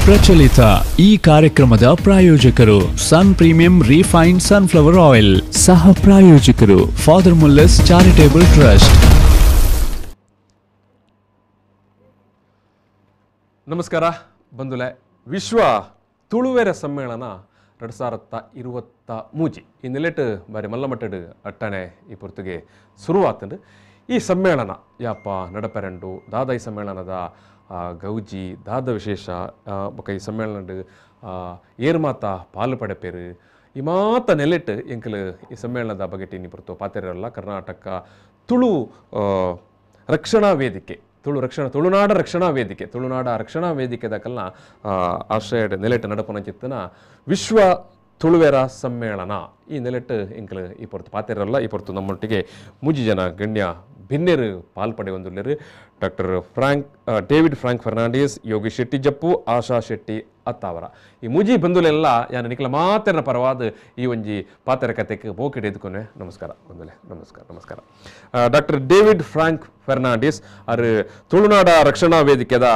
ಪ್ರಚಲಿತ ಈ ಕಾರ್ಯಕ್ರಮದ ಪ್ರಾಯೋಜಕರು Sun premium refined sunflower oil, ಸಹ ಪ್ರಾಯೋಜಕರು ಫಾದರ್ ಮುಲ್ಲಸ್ ಚಾರಿಟೇಬಲ್ ಟ್ರಸ್ಟ್. ನಮಸ್ಕಾರ ಬಂಧುಲೆ, ವಿಶ್ವ ತುಳುವೆರ ಸಮ್ಮೇಳನ 2023 ಈ ನೆಲೆಟ್ ಬಾರಿ ಮಲ್ಲಮಟ್ಟಡು ಅಟ್ಟಣೆ ಈ ಪೊರ್ತುಗೆ ಶುರುವಾತಂಡು. ಈ ಸಮ್ಮೇಳನ ಯಾಪ ನಡಪೆರಂಡು ದಾದ ಈ ಸಮ್ಮೇಳನದ ಗೌಜಿ ದಾದ ವಿಶೇಷ ಬೊಕ ಈ ಸಮ್ಮೇಳನಡು ಏರ್ ಮಾತ ಪಾಲು ಪಡೆಪೇರು ಈ ಮಾತ ನೆಲೆಟ್ ಎಂಕಲು ಈ ಸಮ್ಮೇಳನದ ಬಗೆಟಿ ಇನ್ನಿ ಪೊರ್ತು ಪಾತೆರಲ್ಲ. ಕರ್ನಾಟಕ ತುಳು ರಕ್ಷಣಾ ವೇದಿಕೆ, ತುಳು ರಕ್ಷಣಾ ತುಳುನಾಡ ರಕ್ಷಣಾ ವೇದಿಕೆ, ತುಳುನಾಡ ರಕ್ಷಣಾ ವೇದಿಕೆದ ಕಲ್ನ ಆಶ್ರಯ ನೆಲೆಟ್ ನಡಪನ ಚಿತ್ತನ ವಿಶ್ವ ತುಳುವೆರ ಸಮ್ಮೇಳನ ಈ ನೆಲೆಟ್ ಎಂಕಲು ಈ ಪೊರ್ತು ಪಾತೆರಲ್ಲ. ಈ ಪೊರ್ತು ನಮ್ಮೊಟ್ಟಿಗೆ ಮೂಜಿ ಜನ ಗಣ್ಯ ಭಿನ್ನೆರು ಪಾಲ್ಪಡೆ ಹೊಂದುಲ್ಲೇರು. Doctor David Frank Fernandes, Yogi Shetty Jappu, Asha Shetty Attavar. ಈ ಮೂಜಿ ಬಂಧುಲೆಲ್ಲ ಯಾನ ನಿಖಲ ಮಾತೆರನ ಪರವಾದ ಈ ಒಂಜಿ ಪಾತೆರ ಕತೆಗೆ ಬೋಕಿಡೆ ಎದ್ಕೊನೆ. ನಮಸ್ಕಾರ ಬಂಧುಲೆ, ನಮಸ್ಕಾರ ನಮಸ್ಕಾರ. ಡಾಕ್ಟರ್ ಡೇವಿಡ್ ಫ್ರಾಂಕ್ ಫೆರ್ನಾಂಡಿಸ್ ಅವರು ತುಳುನಾಡ ರಕ್ಷಣಾ ವೇದಿಕೆದ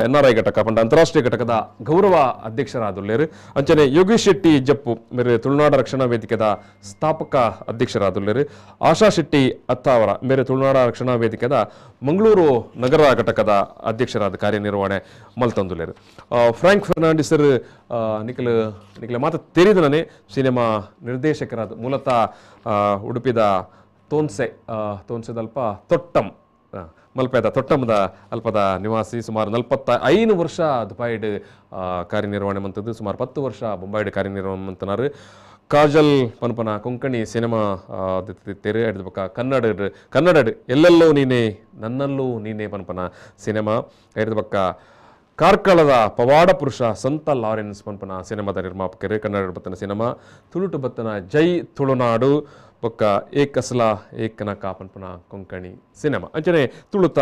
ಎನ್ ಆರ್ I ಘಟಕ ಪಂಡ ಅಂತಾರಾಷ್ಟ್ರೀಯ ಘಟಕದ ಗೌರವ ಅಧ್ಯಕ್ಷರಾದುಲ್ಲೇರು. ಅಂಚನೆ ಯೋಗಿ ಶೆಟ್ಟಿ ಜಪ್ಪು ಮೇರೆ ತುಳುನಾಡ ರಕ್ಷಣಾ ವೇದಿಕೆದ ಸ್ಥಾಪಕ ಅಧ್ಯಕ್ಷರಾದುಲ್ಲೇರು. ಆಶಾ ಶೆಟ್ಟಿ ಅತ್ತಾವರ ಮೇರೆ ತುಳುನಾಡ ರಕ್ಷಣಾ ವೇದಿಕೆದ ಮಂಗಳೂರು ನಗರ ಘಟಕದ ಅಧ್ಯಕ್ಷರಾದ ಕಾರ್ಯನಿರ್ವಹಣೆ ಮಲ್ತಂದುಲೇರು. ಫ್ರಾಂಕ್ ಫೆರ್ನಾಂಡಿಸರ್ ನಿಖಲ ನಿಖಲ ಮಾತ ತೆರಿದನೇ ಸಿನಿಮಾ ನಿರ್ದೇಶಕರಾದ, ಮೂಲತಃ ಉಡುಪಿದ ತೋನ್ಸೆ ತೋನ್ಸೆದಲ್ಪ ತೊಟ್ಟಂ ಮಲ್ಪೆದ ತೊಟ್ಟಮದ ಅಲ್ಪದ ನಿವಾಸಿ. ಸುಮಾರು 45 ವರ್ಷ ದುಬಾಯ್ಡ್ ಕಾರ್ಯನಿರ್ವಹಣೆ ಮಂತದ್ದು, ಸುಮಾರು 10 ವರ್ಷ ಬೊಂಬಾಯ್ಡ್ ಕಾರ್ಯನಿರ್ವಹಣೆ ಮಂತನಾರು. ಕಾಜಲ್ ಪನ್ಪನ ಕೊಂಕಣಿ ಸಿನಿಮಾ ತೆರೆ ಹಿಡಿದ ಬೊಕ್ಕ ಕನ್ನಡ ಕನ್ನಡ ಎಲ್ಲೆಲ್ಲೋ ನೀನೆ ನನ್ನಲ್ಲೂ ನೀನೆ ಪನ್ಪನ ಸಿನಿಮಾ ಹಿಡಿದ ಬೊಕ್ಕ ಕಾರ್ಕಳದ ಪವಾಡ ಪುರುಷ ಸಂತ ಲಾರೆನ್ಸ್ ಪನ್ಪನ ಸಿನಿಮಾದ ನಿರ್ಮಾಪಕರು. ಕನ್ನಡ ಬತ್ತನ ಸಿನಿಮಾ, ತುಳುಟು ಬತ್ತನ ಜೈ ತುಳುನಾಡು ಬೊಕ್ಕ ಏಕಸಲ ಏಕನಕ ಪನ್ಪನ ಕೊಂಕಣಿ ಸಿನಿಮಾ. ಅಂಚನೆ ತುಳುತ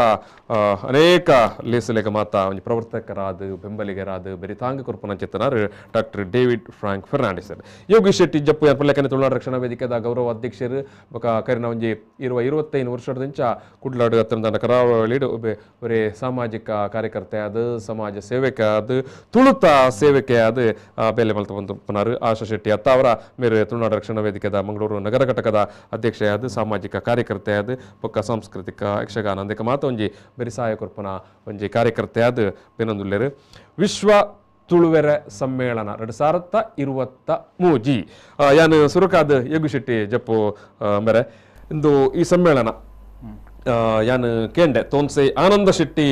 ಅನೇಕ ಲೇಸಲೇಖ ಮಾತ ಒಂಜಿ ಪ್ರವರ್ತಕರಾದ ಬೆಂಬಲಿಗರಾದ ಬೆರಿತಾಂಗ ಕೊರ್ಪನ ಚೇತನಾರು doctor David Frank Fernandes. Yogi Shetty Jappu ಯಾರ್ಪಲ್ಲೆಕ್ಕನೆ Tulunadu ರಕ್ಷಣಾ ವೇದಿಕೆದ ಗೌರವ ಅಧ್ಯಕ್ಷರು. ಬೊಕ್ಕ ಕರಿನ ಒಂಜಿ 25 ವರ್ಷದಂಚ ಕುಡ್ಲಾಡು ಅತ್ತಂದ ಕರಾವಳಿಡು ಒರೇ ಸಾಮಾಜಿಕ ಕಾರ್ಯಕರ್ತೆ ಆದ, ಸಮಾಜ ಸೇವಕ ಆದ, ತುಳುತ ಸೇವಕೆ ಆದ ಬೇಲೆ ಮಲ್ತ ಬಂದು ಆಶಾ ಶೆಟ್ಟಿ ಅತ್ತಾವರ ಮೇರೆ ತುಳುನಾಡು ರಕ್ಷಣಾ ವೇದಿಕೆದ ಮಂಗಳೂರು ನಗರ ಘಟಕದ ಅಧ್ಯಕ್ಷೆಯಾದ, ಸಾಮಾಜಿಕ ಕಾರ್ಯಕರ್ತೆಯಾದ, ಬೊಕ್ಕ ಸಾಂಸ್ಕೃತಿಕ ಯಕ್ಷಗಾನ ಅಂದಕ್ಕೆ ಮಾತ ಒಂಜಿ ಬೆರಿಸಾಯ ಕೊರ್ಪನ ಒಂಜಿ ಕಾರ್ಯಕರ್ತೆಯಾದ ಬೆನೊಂದುಲ್ಲೇರು. ವಿಶ್ವ ತುಳುವೆರ ಸಮ್ಮೇಳನ 2023 ಯಾನು ಸುರುಕಾದ ಯೋಗಿ ಶೆಟ್ಟಿ ಜಪ್ಪು ಮೇರೆ ಇಂದು ಈ ಸಮ್ಮೇಳನ ಯಾನು ಕೇಂಡೆ ತೋನ್ಸೆ ಆನಂದ ಶೆಟ್ಟಿ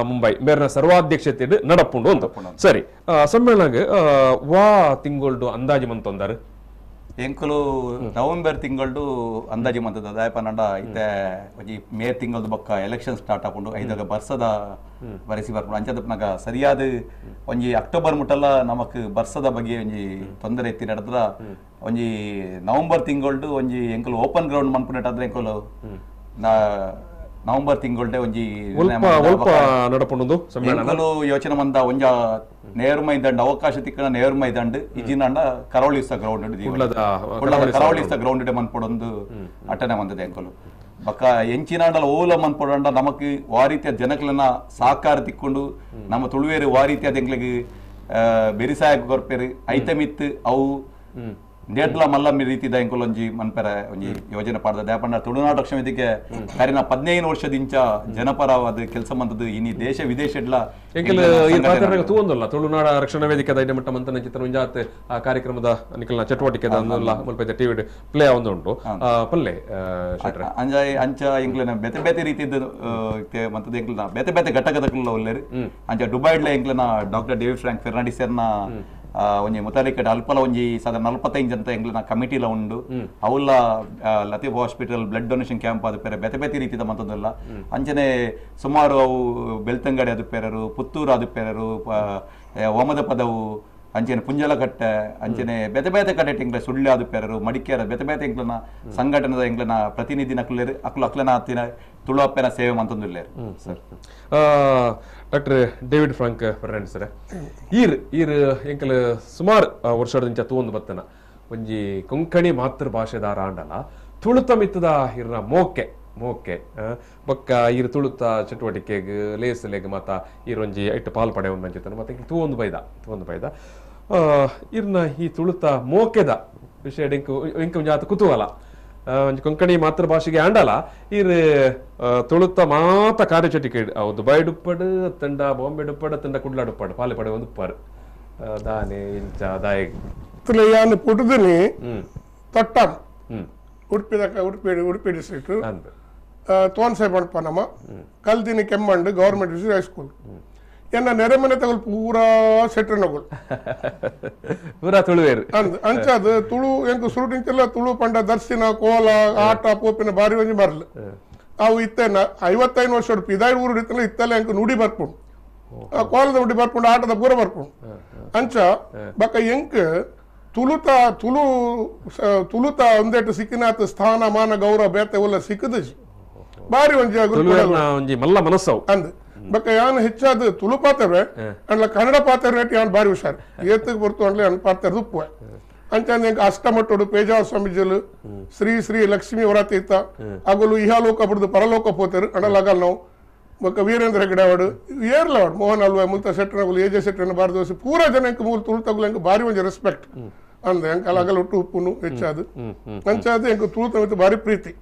ಮುಂಬೈ ಮೇರಿನ ಸರ್ವಾಧ್ಯಕ್ಷತೆ ನಡಪುಂಡು ಅಂತ. ಸರಿ, ಸಮ್ಮೇಳನ ವಾ ತಿಂಗೊಳ್ಡು ಅಂದಾಜು ಮಂತೊಂದಾರು? ಎಂಕುಲು ನವೆಂಬರ್ ತಿಂಗಳದು ಅಂದಾಜು ಮಂತದ. ದಾಯಪನಂಡ ಇತ್ತೆ ಒಂಜಿ ಮೇ ತಿಂಗಳದ ಬೊಕ್ಕ ಎಲೆಕ್ಷನ್ ಸ್ಟಾರ್ಟ್ ಆಪುಂಡು, ಐದಾಗ ಬರ್ಸದ ಬರೆಸಿ ಬರ್ಪುಂಡು. ಅಂಚದಪ್ಪನಾಗ ಸರಿಯಾದ ಒಂಜಿ ಅಕ್ಟೋಬರ್ ಮುಟ್ಟಲ್ಲ ನಮಕ್ ಬರ್ಸದ ಬಗ್ಗೆ ಒಂಜಿ ತೊಂದರೆ ಇತ್ತಿ ನಡೆದ್ರ ಒಂಜಿ ನವೆಂಬರ್ ತಿಂಗಳದು ಒಂಜಿ ಎಂಕುಲು ಓಪನ್ ಗ್ರೌಂಡ್ ಮನ್ಪುನೆಟಾದ್ರೆ ಎಂಕುಲು ನವೆಂಬರ್ ತಿಂಗಳ್ಡೆ ಒಂಜಿ ನಡಪುಂಡು. ಎಂಕುಲು ಯೋಚನೆ ಮಂದ ಒಂಜ ನೇರ್ಮ ಇದ್ದಂಡ ಅವಕಾಶ ತಿಕ್ಕಣ ನೇರ್ಮ ಇದ್ದಂಡು ಇಜಿನಂಡ ಕರಾವಳಿಸ್ತ ಗ್ರೌಂಡ್ ಕರಾವಳಿಸ್ತ ಗ್ರೌಂಡ್ ಮನ್ಪೊಡೊಂದು ಅಟ್ಟನೆ ಬಂದದೆ ಎಂಕುಲು. ಬೊಕ್ಕ ಎಂಚಿನಾಂಡಲ ಓಲ ಮನ್ಪೊಡಂಡ ನಮಕ್ ವಾ ರೀತಿಯ ಜನಕ್ಲೆನ ಸಹಕಾರ ತಿಕ್ಕೊಂಡು ನಮ್ಮ ತುಳುವೇರು ವಾ ರೀತಿಯಾದ ಎಂಕ್ಲೆಗ್ ಬೆರಿಸಾಯ ಕೊರ್ಪೇರು ಐತಮಿತ್ತು ಅವು ನೇಡ್ಲ ಮಲ್ಲ ರೀತಿದ ಎಂಕುಲು ಒಂಜಿ ಮನ್ಪೆರ ಒಂಜಿ ಯೋಜನೆ ಪಾಡ್ದ. ದಾಯಪಂಡ ತುಳುನಾಡು ರಕ್ಷಣಾ ವೇದಿಕೆ ಕರಿನ 15 ವರ್ಷದಿಂಚ ಜನಪರವಾದ ಕೆಲಸ ಮಂತದ್ದು ಇನಿ ದೇಶ ವಿದೇಶಡ್ಲ ತೂವೊಂದಲ್ಲ. ತುಳುನಾಡ ರಕ್ಷಣಾ ವೇದಿಕೆ ಮಟ್ಟ ಮಂತನ ಚಿತ್ರ ಒಂಜಾತ್ ಆ ಕಾರ್ಯಕ್ರಮದ ನಿಕಲ್ನ ಚಟುವಟಿಕೆ ಮುಲ್ಪ ಟಿವಿ ಪ್ಲೇ ಉಂಟು ಪಲ್ಲೆ ಅಂಚ ಅಂಚ ಎಂಕ್ಲೆನ ಬೇತೆ ಬೇತೆ ರೀತಿದ ಮಂತದ ಎಂಕ್ಲೆನ ಬೇತೆ ಬೇತೆ ಘಟಕದಕ್ಲೆಲ್ಲ ಉಲ್ಲೇರು. ಅಂಚ ದುಬೈಡ್ಲ ಎಂಕ್ಲೆನ ಡಾಕ್ಟರ್ ಡೇವಿಡ್ ಫ್ರಾಂಕ್ ಫೆರ್ನಾಂಡಿಸ್ ಒಂಜಿ ಮುತಾಲಿಕಡ್ ಅಲ್ಪಲ ಒಂಜಿ ಸಾಧಾರಣ 45 ಅಂತ ಎಂಗ್ಲನ ಕಮಿಟಿಲ ಉಂಡು. ಅವುಲ್ಲ Latif hospital blood donation camp ಅದು ಪೇರೆ ಬೇತೆ ಬೇತೆ ರೀತಿದ ಮಂತದಲ್ಲ. ಅಂಚನೆ ಸುಮಾರು ಅವು ಬೆಳ್ತಂಗಡಿ ಅದು ಪೇರರು, ಪುತ್ತೂರು ಅದು ಪೇರರು, ಓಮದ ಪದವು, ಅಂಚನೆ ಪುಂಜಲಕಟ್ಟೆ, ಅಂಚನೆ ಬೇತೆ ಬೇತೆ ಕಡೆ ಎಂಕ್ಲ ಸುಳ್ಳು ಅದು ಪೇರರು, ಮಡಿಕೇರ ಬೇತೆ ಬೇತೆ ಎಂಕ್ಲನ ಸಂಘಟನೆದ ಎಂಕ್ಲನ ಪ್ರತಿನಿಧಿನ ಅಕ್ಲೇರು ಅಕ್ಲು ಅಕ್ಲನ ಆತಿನ ತುಳು ಅಪ್ಪೆನ ಸೇವೆ ಮಂತಂದುಲ್ಲೇರು. Sir doctor David Frank Fernandes sir, ಈರ್ ಈರ್ ಎಂಕಲ್ ಸುಮಾರು ವರ್ಷದಿಂದ ತೂವೊಂದು ಬತ್ತನ ಒಂಜಿ ಕೊಂಕಣಿ ಮಾತೃಭಾಷೆದಾರ ಆಂಡಲ ತುಳುತ ಮಿತ್ತದ ಇರ್ನ ಮೋಕೆ ಮೋಕೆ ಬೊಕ್ಕ ಈರು ತುಳುತ ಚಟುವಟಿಕೆಗ್ ಲೇಸಲೆಗ್ ಮಾತ ಈರೊಂಜಿ ಐಟ್ ಪಾಲ್ ಪಡೆ ಒಂದು ಮಂಚಿತನ ಮತ್ತೆ ತೂವೊಂದು ಬೈದ ಇರ್ನ ಈ ತುಳುತ ಮೋಕೆದ ವಿಷಯ ಇಂಕು ಇಂಕು ಒಂಜಿ ಆತ ಕುತೂಹಲ ಒಂಜಿ ಕೊಂಕಣಿ ಮಾತೃಭಾಷೆಗೆ ಆಂಡಲ ಈರು ತುಳುತ ಮಾತ ಕಾರ್ಯಚಟಿಕೆ ಅವು ದುಬೈ ಡುಪ್ಪಡು ತಂಡ ಬಾಂಬೆ ಡುಪ್ಪಡು ತಂಡ ಕುಡ್ಲ ಡುಪ್ಪಡು ಪಾಲೆ ಪಡೆ ಒಂದು ಉಪ್ಪಾರು ದಾನೆ ಇಂಚ ದಾಯ ಯಾನು ಪುಟ್ಟುದಿನಿ ತೊಟ್ಟಾಂ ಉಡುಪಿದ ಉಡುಪಿ ಉಡುಪಿ ಡಿಸ್ಟ್ರಿಕ್ಟ್ ತೋನ್ಸೆ ಪಣಪ ನಮ್ಮ ಕಲ್ದಿನಿ ಕೆಮ್ಮಂಡು government high school ಎನ್ನ ನೆರೆಮನೆ ತಗೊಳ್ ಪೂರಾ ಸೆಟ್ರನಗಳು ಪೂರಾ ತುಳುವೇರು ಅಂದ್ ಅಂಚಾದ ತುಳು ಎಂಕ್ ಸುರುಟಿಂಚೆಲ್ಲ ತುಳು ಪಂಡ ದರ್ಶಿನ ಕೋಲ ಆಟ ಪೋಪಿನ ಬಾರಿ ಒಂಜಿ ಬರ್ಲು ಅವು ಇತ್ತೆ 55 ವರ್ಷ ಪಿದಾಯಿ ಊರು ಇತ್ತಲ್ಲ ಇತ್ತಲ್ಲ ಎಂಕ್ ನುಡಿ ಬರ್ಪುಂಡು ಆ ಕೋಲದ ನುಡಿ ಬರ್ಪುಂಡು ಆಟದ ಪೂರ ಬರ್ಪುಂಡು ಅಂಚ ಬಕ್ಕ ಎಂಕ್ ತುಳುತ ತುಳು ತುಳುತ ಒಂದೇಟು ಸಿಕ್ಕಿನಾತ ಸ್ಥಾನ ಮಾನ ಗೌರವ ಬೇತೆ ಒಲ್ಲ ಸಿಕ್ಕದಜಿ ಬಾರಿ ಒಂಜಿ ಒಂಜಿ ಮಲ್ಲ ಮನಸ್ಸವು ಅಂದ್ ಬಕ್ಕ ಯಾನ್ ಹೆಚ್ಚಾದ ತುಳು ಪಾತರ್ವೆ ಅಂಡ್ಲ ಕನ್ನಡ ಪಾತರ್ವೆ ಯಾನ್ ಬಾರಿ ಹುಷಾರ್ ಏತಕ್ಕೆ ಬರ್ತು ಅಂಡ್ಲೆ ಅನ್ ಪಾತರ್ ಉಪ್ಪುವೆ ಅಂಚಂದ ಎಂಕ್ ಅಷ್ಟಮಟ್ಟೋಡು ಪೇಜಾವ ಸ್ವಾಮೀಜಿಲು ಶ್ರೀ ಶ್ರೀ ಲಕ್ಷ್ಮೀ ವರತೀರ್ಥ ಅಗಲು ಇಹಲೋಕ ಬಿಡ್ದು ಪರಲೋಕ ಪೋತರು ಅಂಡಲ ಅಗಲ್ ನಾವು ಬೊಕ್ಕ ವೀರೇಂದ್ರ ಹೆಗ್ಗಡೆ ಅವಡು ಏರ್ಲ ಅವಡು ಮೋಹನ್ ಅಲ್ವ ಮುಲ್ತ ಶೆಟ್ಟನಗುಲು ಎ ಜೆ ಶೆಟ್ಟನ ಭಾರತದೋಸಿ ಪೂರ ಜನ ಎಂಕ್ ಮೂಲ ತುಳು ತಗುಲು ಎಂಕ್ ಬಾರಿ ಒಂಜಿ ರೆಸ್ಪೆಕ್ಟ್ ಅಂದ ಎಂಕ್ ಅಲಗಲ್ ಒಟ್ಟು ಉಪ್ಪುನು ಹೆಚ್ಚಾದು ಅಂಚಾದ ಎಂಕ್ ತುಳು ತಮಿತ ಬಾರಿ ಪ್ರೀತಿ.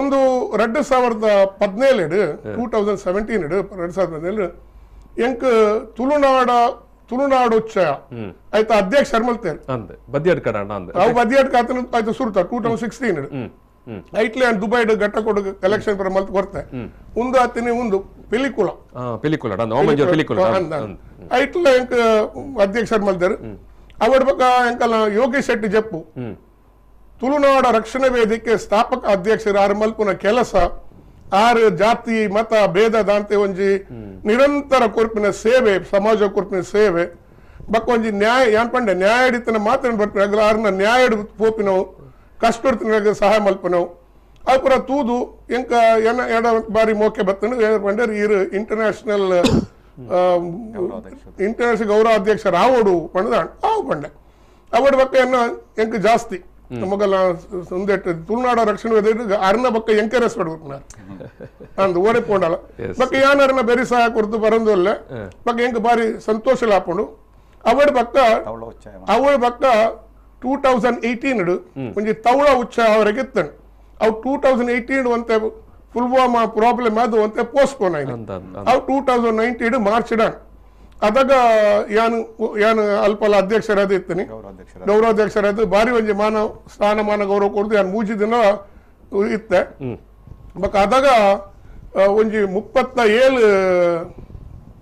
ಒಂದು 2017 2017 2017 ಎಂಕ್ ತುಳುನಾಡ ತುಳುನಾಡು ಉಚ್ಚಯ ಆಯ್ತಾ ಅಧ್ಯಕ್ಷ ಮಲ್ತೇರು ಅವು ಬದಿಯಡ್ ಕಾತನ ಆಯ್ತು ಸುರುತ 2016 ಐಟ್ಲೆ ದುಬೈ ಘಟ್ಟ ಕೊಡು ಕಲೆಕ್ಷನ್ ಪರ ಮಲ್ತ್ ಕೊರ್ತೆ ಒಂದು ಆತಿನಿ ಒಂದು ಪಿಲಿಕುಲ ಪಿಲಿಕುಲ ಐಟ್ಲೆ ಎಂಕ್ ಅಧ್ಯಕ್ಷರು ಮಲ್ತೇರು ಅವಡ ಬಕ್ಕ ಎಂಕಲ್ಲ ಯೋಗೇಶ್ ಶೆಟ್ಟಿ ಜಪ್ಪು ತುಳುನಾಡ ರಕ್ಷಣಾ ವೇದಿಕೆ ಸ್ಥಾಪಕ ಅಧ್ಯಕ್ಷರು ಆರು ಮಲ್ಪುನ ಕೆಲಸ ಆರು ಜಾತಿ ಮತ ಭೇದ ದಾಂತೆ ಒಂಜಿ ನಿರಂತರ ಕೊರ್ಪಿನ ಸೇವೆ ಸಮಾಜ ಕೊರ್ಪಿನ ಸೇವೆ ಬಕ್ಕ ಒಂಜಿ ನ್ಯಾಯ ಏನ್ ಪಂಡೆ ನ್ಯಾಯ ಹಿಡಿತನ ಮಾತ್ರ ಬರ್ಪಿನ ಆರ್ನ ನ್ಯಾಯ ಪೋಪಿನವು ಕಷ್ಟ ಸಹಾಯ ಮಲ್ಪನವು ಅಪುರ ತೂದು ಎಂಕ ಏನ ಎಡ ಬಾರಿ ಮೋಕೆ ಬತ್ತನು ಪಂಡರ್ ಈರು ಇಂಟರ್ನ್ಯಾಷನಲ್ ಇಂಟರ್ನ್ಯಾಷನಲ್ ಗೌರವ ಅಧ್ಯಕ್ಷರು ಆವೋಡು ಪಂಡದ ಆವು ಪಂಡೆ ಅವಡ ಬಕ್ಕ ಎನ್ನ ಎಂಕ ಜಾಸ್ತಿ ನಮಗೆಲ್ಲ ಒಂದೆಟ್ಟು ತುಳುನಾಡ ರಕ್ಷಣೆ ಅರ್ನ ಬಕ್ಕ ಎಂಕರೇಜ್ ಮಾಡ್ಬೇಕು ಅಂದ್ ಓಡೆ ಪೋಂಡಲ್ಲ ಬಕ್ಕ ಯಾನರ್ನ ಬೇರೆ ಸಹಾಯ ಕೊಡ್ತು ಬರಂದು ಅಲ್ಲ ಬಕ್ಕ ಎಂಕ ಬಾರಿ ಸಂತೋಷ ಹಾಕೊಂಡು ಅವಡ ಬಕ್ಕ ಅವಳ ಬಕ್ಕ 2018 ಒಂಜಿ ತವಳ ಉಚ್ಚ ಅವರಿಗೆ ಇತ್ತನು ಅವು 2018 ಒಂತೆ ಪುಲ್ವಾಮಾ ಪ್ರಾಬ್ಲಮ್ ಅದು ಒಂತೆ ಪೋಸ್ಟ್ಪೋನ್ ಆಯ್ತು ಅವು 2019 ಮಾರ್ಚ್ ಡಾನ್ ಅದಾಗ ಯಾನು ಯಾನು ಅಲ್ಪಲ್ಲ ಅಧ್ಯಕ್ಷರಾದ ಇತ್ತನಿ ಗೌರವಾಧ್ಯಕ್ಷರಾದ ಬಾರಿ ಒಂಜಿ ಮಾನ ಸ್ಥಾನಮಾನ ಗೌರವ ಕೊಡ್ದು ಯಾನು ಮೂಜಿ ದಿನ ಇತ್ತೆ ಬಟ್ ಅದಾಗ ಒಂಜಿ 37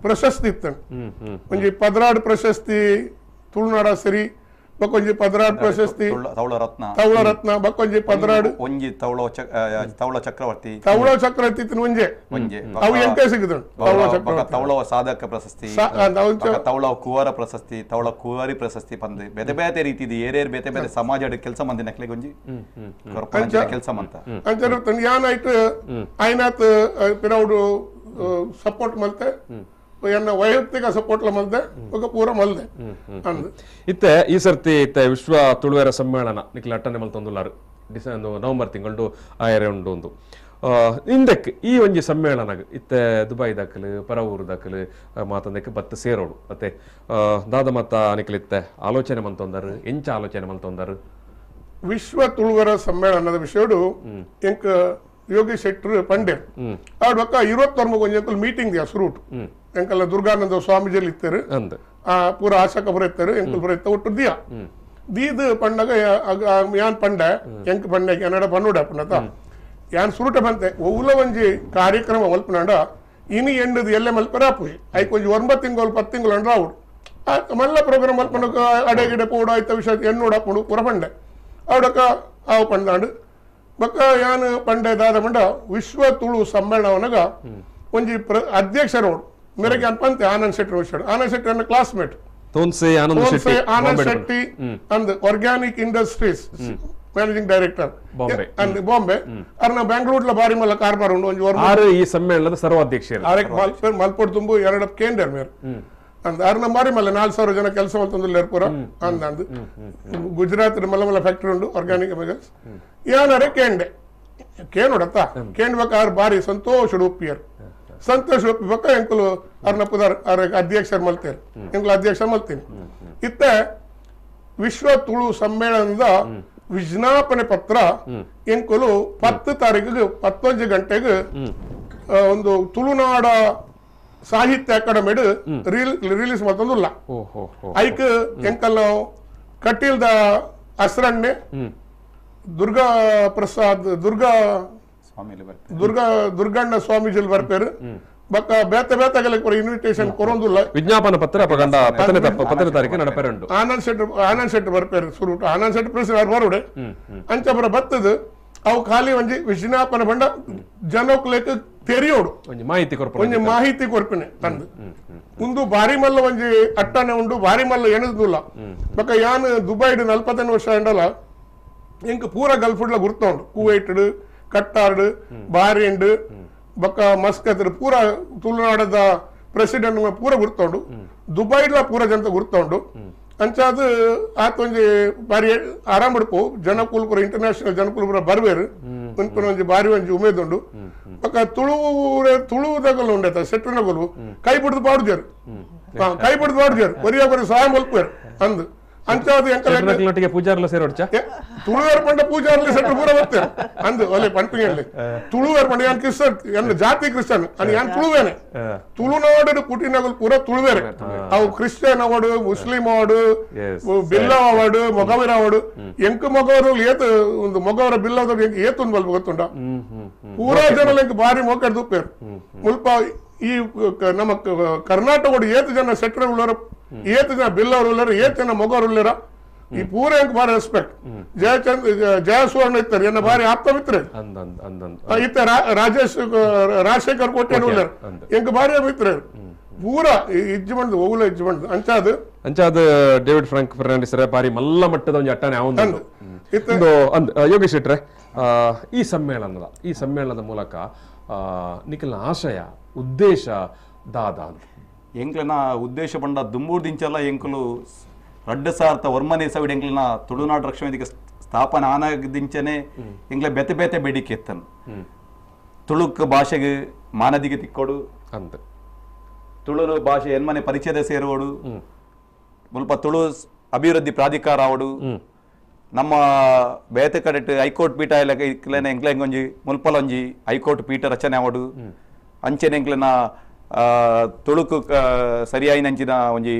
ಪ್ರಶಸ್ತಿ ಇತ್ತನು ಒಂಜಿ 12 ಪ್ರಶಸ್ತಿ ತುಳುನಾಡ ಸರಿ ಬಕ್ಕೊಂಜಿ 12 ಪ್ರಶಸ್ತಿ ತವಳ ರತ್ನ ಬಕ್ಕೊಂಜಿ 12 ಒಂಜಿ ತವಳ ಚಕ್ರವರ್ತಿ ತವಳ ಚಕ್ರವರ್ತಿ ಇತ್ತಿನ ಒಂಜೆ ಅವು ಎಂಕೆ ಸಿಗುದು ತವಳ ಚಕ್ರವರ್ತಿ ತವಳ ಸಾಧಕ ಪ್ರಶಸ್ತಿ ತವಳ ಕುವರ ಪ್ರಶಸ್ತಿ ತವಳ ಕುವರಿ ಪ್ರಶಸ್ತಿ ಪಂದು ಬೇತೆ ಬೇತೆ ರೀತಿ ಏರೇರ್ ಬೇತೆ ಬೇತೆ ಸಮಾಜ ಕೆಲಸ ಮಂದಿ ನಕ್ಲೆಗ್ ಒಂಜಿ ಕೆಲಸ ಮಂತ ಅಂಚ ಯಾನಾಯ್ತು ಐನಾತ್ ಪಿರೌಡು ಸಪೋರ್ಟ್ ಮಲ್ತೆ ಎನ್ನ ವೈಯಕ್ತಿಕ ಸಪೋರ್ಟ್ ಮಲ್ದೆ ಪೂರ ಮಲ್ದೆ ಅಂದ್ ಇತ್ತೆ ಈ ಸರ್ತಿ ಇತ್ತೆ ವಿಶ್ವ ತುಳುವೆರ ಸಮ್ಮೇಳನ ನಿಕ್ಲ ಅಟ್ಟನೆ ಮಲ್ತೊಂದುಲ್ಲಾರು ಡಿಸೆಂಬರ್ ನವೆಂಬರ್ ತಿಂಗಳು ಆಯರೆ ಉಂಡು ಒಂದು ಇಂದಕ್ಕೆ ಈ ಒಂಜಿ ಸಮ್ಮೇಳನಗ್ ಇತ್ತೆ ದುಬೈ ದಾಖಲು ಪರವೂರು ದಾಖಲು ಮಾತಂದಕ್ಕೆ ಬತ್ತ ಸೇರೋಡು ಮತ್ತೆ ದಾದ ಮತ್ತ ನಿಕ್ಲಿತ್ತೆ ಆಲೋಚನೆ ಮಲ್ತೊಂದರು ಎಂಚ ಆಲೋಚನೆ ಮಲ್ತೊಂದರು ವಿಶ್ವ ತುಳುವರ ಸಮ್ಮೇಳನದ ವಿಷಯಡು ಎಂಕ್ ಯೋಗೇಶ್ ಶೆಟ್ಟರು ಪಂಡೆ ಆಡ್ಬಕ್ಕ 29 ಒಂಜಿ ಮೀಟಿಂಗ್ ದಿಯಾ ಸುರೂಟು ಎಂಕಲ್ಲ ದುರ್ಗಾನಂದ ಸ್ವಾಮೀಜಿಯಲ್ಲಿ ಇತ್ತಾರೆ ಪೂರ ಆಶಾ ಕಬರ್ ಇತ್ತಾರೆ ಎಂಕಲ್ ಪುರ ಇತ್ತ ಒಟ್ಟು ದಿಯಾ ದೀದ್ ಪಂಡಗ ಯಾನ್ ಪಂಡೆ ಎಂಕ್ ಪಂಡೆ ಎನ್ನಡ ಪನ್ನುಡ ಪನ್ನತ ಯಾನ್ ಸುರುಟ ಬಂತೆ ಒವ್ಲ ಒಂಜಿ ಕಾರ್ಯಕ್ರಮ ಮಲ್ಪನಾಂಡ ಇನಿ ಎಂಡದು ಎಲ್ಲೆ ಮಲ್ಪರ ಆಪುಜಿ ಐಕ್ ಒಂಜಿ 9 ತಿಂಗಳು 10 ತಿಂಗಳು ಅಂಡ್ರ ಆವುಡು ಮಲ್ಲ ಪ್ರೋಗ್ರಾಮ್ ಮಲ್ಪನಕ ಅಡೆ ಗಿಡೆ ಪೋಡು ಆಯ್ತ ವಿಷಯ ಎಣ್ಣೋಡ ಪೋಡು ಪೂರ ಪಂಡೆ ಅವಡಕ ಆವು ಪಂಡಾಂಡು ಬಕ್ಕ ಯಾನ್ ಪಂಡೆ ದಾದ ಪಂಡ ವಿಶ್ವ ತುಳು ಸಮ್ಮೇಳನವನಗ ಒಂಜಿ ಅಧ್ಯಕ್ಷರೋಡು ಮೇರೆಗೆ ಅನ್ಪಂತೆ ಆನಂದ್ ಶೆಟ್ಟಿ ವಿಷಯ ಆನಂದ್ ಶೆಟ್ಟಿ ನನ್ನ ಕ್ಲಾಸ್ಮೇಟ್ ತೋನ್ಸೆ ಆನಂದ್ ಶೆಟ್ಟಿ ಅಂದ್ organic industries managing director and Bombay ಅರ್ನ ಬ್ಯಾಂಗ್ಳೂರ್ಲ ಬಾರಿ ಮಲ್ಲ ಕಾರ್ಬಾರ್ ಉಂಡು ಒಂಜಿ ಆರು ಈ ಸಮ್ಮೇಳನದ ಸರ್ವಾಧ್ಯಕ್ಷರು ಆರೆಕ್ ಮಲ್ಪೊಡ್ ತುಂಬು ಎರಡು ಕೇಂದ್ರ ಮೇರ್ ಅಂದ್ ಅರ್ನ ಬಾರಿ ಮಲ್ಲ 4000 ಜನ ಕೆಲಸ ಮಲ್ತೊಂದುಲ್ಲೆರ್ ಪೂರ ಅಂದ್ ಅಂದ್ ಗುಜರಾತ್ ಮಲ್ಲ ಮಲ್ಲ ಫ್ಯಾಕ್ಟರಿ ಉಂಡು ಆರ್ಗ್ಯಾನಿಕ್ ಕೆಮಿಕಲ್ಸ್ ಯಾನರೆ ಕೇಂಡೆ ಕೇನೋಡತ್ತ ಕೇಳ್ಬೇಕಾದ್ರೆ ಬಾರಿ ಸಂತೋಷ ಒಪ್ಪಿಯರು ಸಂತೋಷ ಒಪ್ಪಿ ಬಕ್ಕ ಎಂಕುಲು ಅರ್ನ ಪುದರ್ ಅರ್ ಅಧ್ಯಕ್ಷರು ಮಲ್ತೇರು ಎಂಕುಲು ಅಧ್ಯಕ್ಷ ಮಲ್ತೀನಿ. ಇತ್ತೆ ವಿಶ್ವ ತುಳು ಸಮ್ಮೇಳನದ ವಿಜ್ಞಾಪನೆ ಪತ್ರ ಎಂಕುಲು 10 ತಾರೀಕಿಗೆ 11 ಗಂಟೆಗೆ ಒಂದು ತುಳುನಾಡ ಸಾಹಿತ್ಯ ಅಕಾಡೆಮಿ ರಿಲೀಸ್ ಮತ್ತೊಂದುಲ್ಲ. ಐಕ್ ಎಂಕಲ್ ಕಟೀಲ್ದ ಅಸ್ರಣ್ಣೆ ದುರ್ಗಾ ಪ್ರಸಾದ್ ದುರ್ಗಾ ದುರ್ಗಾ ದುರ್ಗಣ್ಣ ಸ್ವಾಮೀಜಿ ಬರ್ಪೇರು ಬಕ್ಕ ಬೇತೆ ಬೇತೆಗಳಿಗೆ ಇನ್ವಿಟೇಷನ್ ಕೊರೊಂದುಲ್ಲ. ವಿಜ್ಞಾಪನ ಪತ್ರ 10ನೇ ತಾರೀಕು ನಡಪೇರುಂಟು. ಆನಂದ್ ಶೆಟ್ಟಿ ಆನಂದ್ ಶೆಟ್ಟಿ ಬರ್ಪೇರು ಸುರುಟು ಆನಂದ್ ಶೆಟ್ಟಿ ಪ್ರೆಸಿಡೆಂಟ್ ಬರೋಡೆ ಅಂಚ ಬರ ಬತ್ತದು ಅವು ಖಾಲಿ ಒಂಜಿ ವಿಜ್ಞಾಪನೆ ಬಂಡ ಜನಕ್ಲೇಕ ತೆರಿಯೋಡು ಒಂಜಿ ಮಾಹಿತಿ ಕೊರ್ಪು ಒಂಜಿ ಮಾಹಿತಿ ಕೊರ್ಪಿನೆ ತಂದು ಉಂದು ಬಾರಿ ಮಲ್ಲ ಒಂಜಿ ಅಟ್ಟನೆ ಉಂಡು ಬಾರಿ ಮಲ್ಲ ಎಣದುಲ್ಲ. ಬಕ್ಕ ಯಾನ್ ದುಬೈಡ್ 45 ವರ್ಷ ಎಂಡಲ ಎಂಕ್ ಪೂರ ಗಲ್ಫುಡ್ಲ ಗುರ್ತ ಉಂಡು ಕುವೈಟ್ ಕಟ್ಟಾರ್ಡ್ ಬಾರೇಂಡ್ ಬಕ್ಕ ಮಸ್ಕತ್ ಪೂರ ತುಳುನಾಡದ ಪ್ರೆಸಿಡೆಂಟ್ ಪೂರ ಗುರ್ತ ಉಂಡು ದುಬೈಡ್ಲ ಪೂರ ಜನತ ಗುರ್ತ ಉಂಡು. ಅಂಚಾದ ಆತ ಒಂಜಿ ಬಾರಿ ಆರಾಮ್ ಬಿಡ್ಪು ಜನಕುಲ್ ಪೂರ ಇಂಟರ್ನ್ಯಾಷನಲ್ ಜನಕುಲ್ ಪೂರ ಬರ್ಬೇರು ಪನ್ಪುನ ಒಂಜಿ ಬಾರಿ ಒಂಜಿ ಉಮೇದುಂಡು. ಬಕ್ಕ ತುಳು ತುಳುದಗಲು ಉಂಡತ ಸೆಟ್ಟುನಗಲು ಕೈ ಬಿಡ್ದು ಪಾಡುಜೇರು ಕೈ ಬಿಡ್ದು ಪಾಡುಜೇರು ಒರಿಯ ಬರಿ ಸಹಾಯ ಮಲ್ಪೇರು ಅಂದು ಅಂಚಾದ ಎಂಕಲೊಟ್ಟಿಗೆ ಪೂಜಾರ್ಲ ಸೇರೋಡ್ಚ ತುಳುವೇರ್ ಪಂಡ ಪೂಜಾರ್ಲ ಸೆಟ್ರು ಪೂರ ಬರ್ತಾರೆ ಅಂದು ಒಲೆ ಪನ್ಪಿನಲ್ಲಿ ತುಳುವೇರ್ ಪಂಡ ಯಾನ್ ಕ್ರಿಶ್ಚಿಯನ್ ಎನ್ನ ಜಾತಿ ಕ್ರಿಶ್ಚಿಯನ್ ಅನ್ ಯಾನ್ ತುಳುವೇನೆ ತುಳುನಾಡು ಪುಟಿನಗಲ್ ಪೂರ ತುಳುವೇರೆ ಅವು ಕ್ರಿಶ್ಚಿಯನ್ ಅವಾಡು ಮುಸ್ಲಿಂ ಅವಾಡು ಬಿಲ್ಲ ಅವಾಡು ಮೊಗವೀರ ಅವಾಡು ಎಂಕ್ ಮೊಗವರು ಏತ್ ಒಂದು ಮೊಗವರ ಬಿಲ್ಲದವ್ರು ಎಂಕ್ ಏತೊಂದು ಬಲ್ಪ ಗೊತ್ತುಂಡ ಪೂರಾ ಜನ ಎಂಕ್ ಬಾರಿ ಮೋಕರ್ ದುಪ್ಪೇರು ಮುಲ್ಪ ಈ ನಮ್ಮ ಕರ್ನಾಟಕ ಏತ್ ಜನ ಸೆಟ್ರ್ ಉಳ್ಳಾರ ಏತ್ ಜನ ಬಿಲ್ಲವರು ಉಳ್ಳಾರ ಏತ್ ಜನ ಮೊಗವರು ಉಳ್ಳಾರ ಈ ಪೂರ ಎಂಕ್ ಬಾರಿ ರೆಸ್ಪೆಕ್ಟ್. ಜಯಚಂದ್ರ ಜಯ ಸುವರ್ಣ ಇತ್ತಾರೆ ಎನ್ನ ಬಾರಿ ಆಪ್ತ ಮಿತ್ರ ಇತ್ತ ರಾಜೇಶ್ ರಾಜಶೇಖರ್ ಕೋಟೆ ಉಳ್ಳಾರ ಎಂಕ್ ಬಾರಿ ಮಿತ್ರ ಪೂರ ಇಜ್ಜು ಬಂದು ಓಗುಲ ಇಜ್ಜು ಬಂದು ಅಂಚಾದ ಅಂಚಾದ ಡೇವಿಡ್ ಫ್ರಾಂಕ್ ಫರ್ನಾಂಡಿಸ್ ಬಾರಿ ಮಲ್ಲ ಮಟ್ಟದ ಒಂದು ಅಟ್ಟನೆ ಒಂದು ಯೋಗೇಶ್ ಶೆಟ್ರೆ ಈ ಸಮ್ಮೇಳನದ ಮೂಲಕ ನಿಖಲ್ನ ಆಶಯ ಉದ್ದೇಶ ದಾದ ಅಂತ ಎಂಕ್ಲನ ಉದ್ದೇಶ ಪಂಡ ದುಂಬೂರು ದಿಂಚಲ್ಲ ಎಂಕುಲು ರಡ್ಡು ಸಾರ್ಥ ವರ್ಮನೆ ಸವಿಡ್ ಎಂಕ್ಲನ ತುಳುನಾಡು ರಕ್ಷಣಾ ವೇದಿಕೆ ಸ್ಥಾಪನೆ ಆನಾಗದಿಂಚನೆ ಎಂಕ್ಲ ಬೆತೆ ಬೇತೆ ಬೇಡಿಕೆ ಎತ್ತನು ತುಳುಕ್ ಭಾಷೆಗೆ ಮಾನದಿಗೆ ತಿಕ್ಕೋಡು ಅಂತ ತುಳು ಭಾಷೆ ಎನ್ಮನೆ ಪರಿಚಯದ ಸೇರುವಡು ಮುಲ್ಪ ತುಳು ಅಭಿವೃದ್ಧಿ ಪ್ರಾಧಿಕಾರ ಅವಡು ನಮ್ಮ ಬೇತೆ ಕಡೆ ಹೈಕೋರ್ಟ್ ಪೀಠ ಇಲ್ಲ ಎಂಕ್ಲ ಒಂಜಿ ಮುಲ್ಪಲೊಂಜಿ ಹೈಕೋರ್ಟ್ ಪೀಠ ರಚನೆ ಅವಡು ಅಂಚೆನೆ ಎಂಕ್ಲನ ತುಳುಕು ಸರಿಯಾಯಿನಂಚಿನ ಒಂಜಿ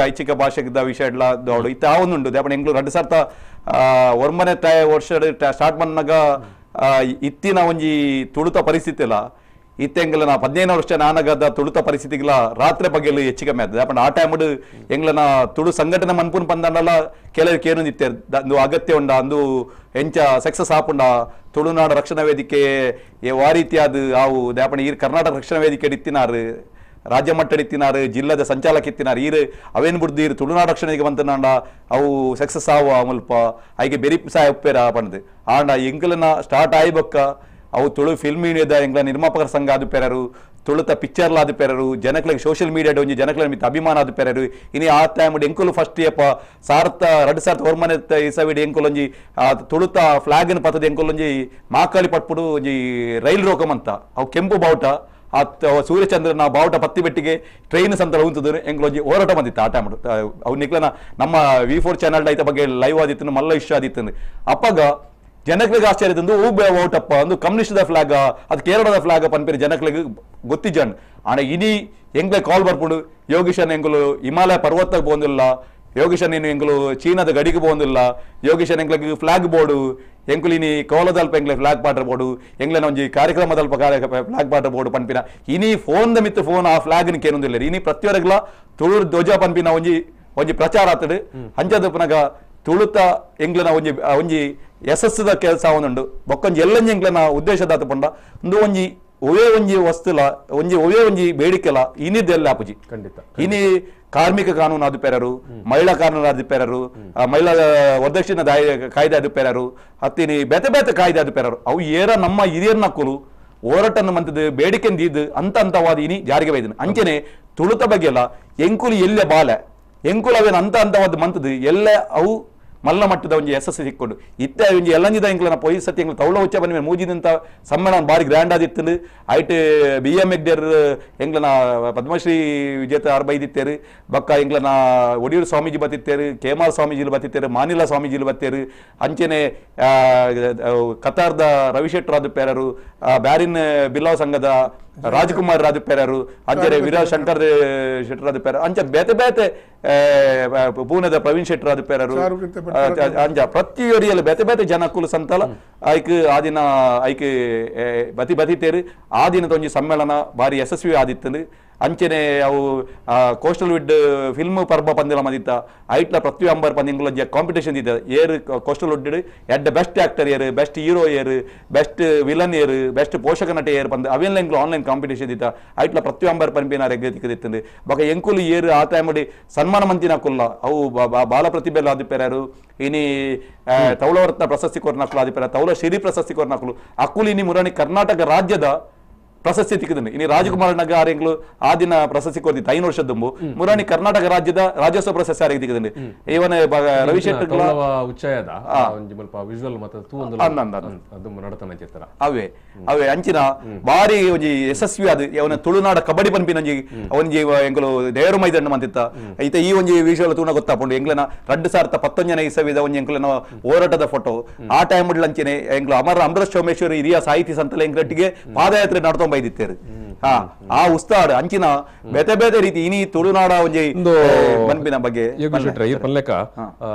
ಐಚ್ಛಿಕ ಭಾಷೆದ ವಿಷಯ ಎಲ್ಲ ದೋಡು ಇತ್ತ ಆವೊಂದುಂಡು ದೇಪಣ ಎಂಕ್ಲು ರಡ್ಡು ಸರ್ತ ಒರ್ಮನೆ ವರ್ಷ ಸ್ಟಾರ್ಟ್ ಮನ್ನಾಗ ಇತ್ತಿನ ಒಂಜಿ ತುಳುತ ಪರಿಸ್ಥಿತಿ ಇಲ್ಲ ಇತ್ತೆ ಎಂಗ್ಲನ 15 ವರ್ಷ ನಾನಗದ ತುಳುತ ಪರಿಸ್ಥಿತಿಗಳ ರಾತ್ರಿ ಬಗ್ಗೆಲು ಹೆಚ್ಚು ಕಮ್ಮಿ ಆಗ್ತದೆ ಅಪ್ಪಂಡ ಆ ಟೈಮ್ಡು ಎಂಗ್ಲನ ತುಳು ಸಂಘಟನೆ ಮನ್ಪುನ್ ಪಂದಂಡಲ ಕೆಲವು ಕೇನೊಂದು ಇತ್ತೆ ಅಂದು ಅಗತ್ಯ ಉಂಡ ಅಂದು ಎಂಚ ಸಕ್ಸಸ್ ಆಪುಂಡ ತುಳುನಾಡು ರಕ್ಷಣಾ ವೇದಿಕೆ ವಾ ರೀತಿಯಾದ ಆವು ದಾಪಣ ಈ ಕರ್ನಾಟಕ ರಕ್ಷಣಾ ವೇದಿಕೆ ಇತ್ತಿನಾರು ರಾಜ್ಯ ಮಟ್ಟದ ಇತ್ತಿನಾರು ಜಿಲ್ಲಾದ ಸಂಚಾಲಕ ಇತ್ತಿನಾರು ಈರು ಅವೇನು ಬಿಡ್ದು ಈರು ತುಳುನಾಡು ರಕ್ಷಣೆಗೆ ಬಂತನಾಂಡ ಅವು ಸಕ್ಸಸ್ ಆವು ಮುಲ್ಪ ಐಗೆ ಬೆರಿ ಸಾಯ ಉಪ್ಪೇರ ಪಂಡದು ಆಂಡ ಎಂಗ್ಲನ ಸ್ಟಾರ್ಟ್ ಆಯ್ಬಕ್ಕ ಅವು ತುಳು ಫಿಲ್ಮ್ ಯೂನಿಯದ ಎಂಗ್ಲ ನಿರ್ಮಾಪಕರ ಸಂಘ ಆದು ಪೆರರು ತುಳುತ ಪಿಕ್ಚರ್ಲ ಆದು ಪೆರರು ಜನಕ್ಲೆಗ್ ಸೋಷಿಯಲ್ ಮೀಡಿಯಾ ಒಂಜಿ ಜನಕ್ಲೆ ಮಿತ್ತ ಅಭಿಮಾನ ಆದು ಪೆರರು ಇನಿ ಆ ಟೈಮ್ ಎಂಕುಲು ಫಸ್ಟ್ ಯಪ್ಪ ಸಾರ್ಥ ರಡ್ಡು ಸಾರ್ಥ ಹೊರ್ಮನೆ ಇಸವಿಡ್ ಎಂಕುಲೊಂಜಿ ತುಳುತ ಫ್ಲಾಗ್ನ ಪತ್ತದ ಎಂಕುಲೊಂಜಿ ಮಾಕಾಳಿ ಪಟ್ಪುಡು ಒಂಜಿ ರೈಲ್ ರೋಕಮಂತ ಅವು ಕೆಂಪು ಬಾವುಟ ಆ ಸೂರ್ಯಚಂದ್ರನ ಬಾವುಟ ಪತ್ತಿ ಬೆಟ್ಟಿಗೆ ಟ್ರೈನ್ ಸಂತರ ಉಂತದ ಎಂಕುಲೊಂಜಿ ಹೋರಾಟ ಬಂದಿತ್ತು ಆ ಟೈಮ್ ಅವು ನಿಕ್ಲನ ನಮ್ಮ V4 channel ಐತ ಬಗ್ಗೆ ಲೈವ್ ಆದಿತ್ತು ಮಲ್ಲ ಇಷ್ಟ ಆದಿತ್ತು ಅಪ್ಪಗ ಜನಕ್ಲೆಗ್ ಆಶ್ಚರ್ಯ ತಂದು ಹೂ ಔಟಪ್ಪ ಒಂದು ಕಮ್ಯುನಿಸ್ಟ್ದ ಫ್ಲಾಗ್ ಅದು ಕೇರಳದ ಫ್ಲಾಗ್ ಪನ್ಪೇರಿ ಜನಕ್ಲೆಗ್ ಗೊತ್ತಿಜನ್ ಆಂಡ ಇನಿ ಎಂಗ್ಲೆ ಕಾಲ್ ಬರ್ಪುಂಡು ಯೋಗೀಶನ್ ಎಂಗುಲು ಹಿಮಾಲಯ ಪರ್ವತಕ್ಕೆ ಪೋಂದಿಲ್ಲ ಯೋಗೀಶನ್ ನೀನು ಎಂಗುಲು ಚೀನಾದ ಗಡಿಗೆ ಪೋಂದಿಲ್ಲ ಯೋಗೀಶನ್ ಎಂಗ್ಲೆಗ್ ಫ್ಲಾಗ್ ಬೋರ್ಡು ಎಂಕುಲು ಇನಿ ಕೋಲದಲ್ಪ ಎಂಗ್ಲೆ ಫ್ಲಾಗ್ ಪಾಟ್ರ ಬೋರ್ಡು ಎಂಗ್ಲೆನ ಒಂಜಿ ಕಾರ್ಯಕ್ರಮದಲ್ಪ ಫ್ಲಾಗ್ ಪಾಟ್ರ ಬೋರ್ಡು ಪನ್ಪಿನ ಇನಿ ಫೋನ್ the ಮಿತ್ತು ಫೋನ್ ಆ ಫ್ಲಾಗ್ ಕೇನೊಂದಿಲ್ಲ ಇನಿ ಪ್ರತಿಯೊರಗ್ಲ ತುಳು ಧ್ವಜ ಪನ್ಪಿನ ಒಂಜಿ ಒಂಜಿ ಪ್ರಚಾರ ಆತಡು ಅಂಚದಪ್ಪನಾಗ ತುಳುತ ಎಂಗ್ಲನ ಒಂಜಿ ಒಂಜಿ ಯಶಸ್ಸುದ ಕೆಲಸ ಒಂದುಂಡು ಬೊಕ್ಕೊಂಜಿ ಎಲ್ಲಂಜಿ ಎಂಗ್ಲನ ಉದ್ದೇಶದಾತ ಪಂಡ ಒಂದು ಒಂಜಿ ಒವೇ ಒಂಜಿ ವಸ್ತುಲ ಒಂಜಿ ಒವೇ ಒಂಜಿ ಬೇಡಿಕೆಲ ಇನಿದೆಲ್ಲ ಆಪುಜಿ ಖಂಡಿತ ಇನಿ ಕಾರ್ಮಿಕ ಕಾನೂನು ಅದು ಪೆರರು ಮಹಿಳಾ ಕಾನೂನು ಅದು ಪೆರರು ಮಹಿಳಾ ವರದಕ್ಷಿಣೆ ಕಾಯ್ದೆ ಅದು ಪೆರರು ಹತ್ತಿನಿ ಬೇತೆ ಬೇತೆ ಕಾಯ್ದೆ ಅದು ಪೆರರು ಅವು ಏರ ನಮ್ಮ ಹಿರಿಯರ್ನ ಕುಲು ಹೋರಾಟನ್ನು ಮಂತದ್ದು ಬೇಡಿಕೆ ಇದು ಅಂತ ಅಂತವಾದ ಇನಿ ಜಾರಿಗೆ ಬೈದನು ಅಂಚನೆ ತುಳುತ ಬಗ್ಗೆಲ್ಲ ಎಂಕುಲು ಎಲ್ಲೆ ಬಾಲೆ ಎಂಕುಲು ಅವೇನು ಅಂತ ಅಂತವಾದ ಮಂತದ್ದು ಎಲ್ಲ ಅವು ಮಲ್ಲ ಮಟ್ಟದ ಒಂಜಿ ಯಶಸ್ಸು ಸಿಕ್ಕೊಂಡು ಇತ್ತೆ ಒಂಜಿ ಎಲ್ಲಂಜಿದ ಎಂಕ್ಲನ ಪೊಯ್ ಸತಿ ಎಂಕ್ಲ ತೌಳ ಉಚ್ಚ ಬನ್ನಿ ಮೂಜಿದಂತ ಸಮ್ಮೇಳನ ಬಾರಿ ಗ್ರ್ಯಾಂಡ್ ಆದಿತ್ತು ಐಟ್ ಬಿ ಎಂ ಹೆಗ್ಡೆರ್ ಎಂಕ್ಲನ ಪದ್ಮಶ್ರೀ ವಿಜೇತ ಆರ್ ಬೈದಿತ್ತೇರು ಬಕ್ಕ ಎಂಕ್ಲನ ಒಡಿಯೂರು ಸ್ವಾಮೀಜಿ ಬತ್ತಿತ್ತೇರು ಕೇಮಾರ್ ಸ್ವಾಮೀಜಿಲು ಬತ್ತಿತ್ತೇರು ಮಾನಿಲ ಸ್ವಾಮೀಜಿಲು ಬತ್ತೇರು ಅಂಚೆನೆ ಕತಾರ್ದ ರವಿಶೆಟ್ಟರಾದ ಪೇರರು ಬ್ಯಾರಿನ್ ಬಿಲ್ಲಾವ್ ಸಂಘದ ರಾಜ್ಕುಮಾರ್ ರಾಜು ಪೇರರು ಅಂಚೆ ವೀರ ಶಂಕರ್ ಶೆಟ್ಟರಾದ ಪೇರ ಅಂಚೆ ಬೇತೆ ಬೇತೆ ಪೂನೆದ ಪ್ರವೀಣ್ ಶೆಟ್ಟರಾದ ಪೇರರು ಅಂಚ ಪ್ರತಿಯೊರಿಯಲ್ಲಿ ಬೇತೆ ಬೇತೆ ಜನಕ್ಕೂ ಸಂತಲ ಐಕ್ ಆ ದಿನ ಐಕ್ ಬತಿ ಬತಿತೇರು ಆ ದಿನದ ಒಂಜಿ ಸಮ್ಮೇಳನ ಭಾರಿ ಯಶಸ್ವಿ ಆದಿತ್ತಂದು ಅಂಚೆನೆ ಅವು coastal wood film ಪರ್ಬ ಪಂದಿಲ ಮದಿತ್ತ ಐಟ್ಲ ಪ್ರತಿ ಅಂಬರ್ ಪಂದಿಂಗುಲ ಕಾಂಪಿಟೇಷನ್ ಇದ್ದ ಏರು ಕೋಸ್ಟಲ್ ವುಡ್ ಎಡ್ಡ ಬೆಸ್ಟ್ ಆಕ್ಟರ್ ಏರು ಬೆಸ್ಟ್ ಹೀರೋ ಏರು ಬೆಸ್ಟ್ ವಿಲನ್ ಏರು ಬೆಸ್ಟ್ ಪೋಷಕ ನಟ ಏರು ಪಂದ್ ಅವೆಲ್ಲ ಎಂಕ್ಲು ಆನ್ಲೈನ್ ಕಾಂಪಿಟೇಷನ್ ಇದ್ದ ಐಟ್ಲ ಪ್ರತಿ ಅಂಬರ್ ಪಂಪಿನ ರೆಗ್ಗದಿತ್ತಂದು ಬೊಕ ಎಂಕುಲು ಏರು ಆ ಟೈಮಡಿ ಸನ್ಮಾನ ಮಂತಿನ ಕುಲ್ಲ ಅವು ಬಾಲ ಪ್ರತಿಭೆಲ್ಲ ಆದಿಪ್ಪೆರಾರು ಇನಿ ತೌಳವರತ್ನ ಪ್ರಶಸ್ತಿ ಕೊರ್ನಕುಲು ಆದಿಪ್ಪೆರ ತೌಳ ಶಿರಿ ಪ್ರಶಸ್ತಿ ಕೊರ್ನಕುಲು ಅಕ್ಕುಲು ಇನಿ ಮುರಾಣಿ ಕರ್ನಾಟಕ ರಾಜ್ಯದ ಪ್ರಶಸ್ತಿ ತಿಕ್ಕಿದನು ಇನಿ ರಾಜಕುಮಾರ್ ನಗರ ಎಂಗ್ಲು ಆ ದಿನ ಪ್ರಶಸ್ತಿ ಕೊರ್ದಿತ್ತು 5 ವರ್ಷದ ದುಂಬು ಮುರಾಣಿ ಕರ್ನಾಟಕ ರಾಜ್ಯದ ರಾಜ್ಯೋತ್ಸವ ಪ್ರಶಸ್ತಿ ಆರಿಗೆ ತಿಕ್ಕಿದನು ಇವನ ರವಿಶೆಟ್ಟಿ ಅವೇ ಅವೇ ಅಂಚಿನ ಬಾರಿ ಒಂಜಿ ಯಶಸ್ವಿ ಅದು ಅವನ ತುಳುನಾಡ ಕಬಡ್ಡಿ ಪನ್ಪಿನ ಒಂಜಿ ಒಂಜಿ ಎಂಕುಲು ದೇವರು ಮೈದಾನ ಮಂತಿತ್ತ ಐತ ಈ ಒಂಜಿ ವಿಷಯ ತೂಣ ಗೊತ್ತಾಪುಂಡು ಎಂಗ್ಲನ 2019ನೇ ಇಸವಿದ ಒಂಜಿ ಎಂಕುಲನ ಹೋರಾಟದ ಫೋಟೋ ಆ ಟೈಮ್ ಅಂಚಿನೆ ಎಂಕ್ಲು ಅಮರ ಅಮೃತ ಸೋಮೇಶ್ವರಿ ಹಿರಿಯ ಸಾಹಿತಿ ಸಂತಲ ಎಂಕ್ಲಟ್ಟಿಗೆ ಪಾದಯಾತ್ರೆ ನಡ್ತೊಂಬ ಇದ್ದಿತ್ತೇರು ಹಾ ಆ ಉಸ್ತಾಡ್ ಅಂಚಿನ ಬೇತೆ ಬೇತೆ ರೀತಿ ಇನಿ ತುಳುನಾಡ ಒಂಜಿ ಮನ್ಪಿನ ಬಗ್ಗೆ ಈ ಪಲ್ಲೆಕ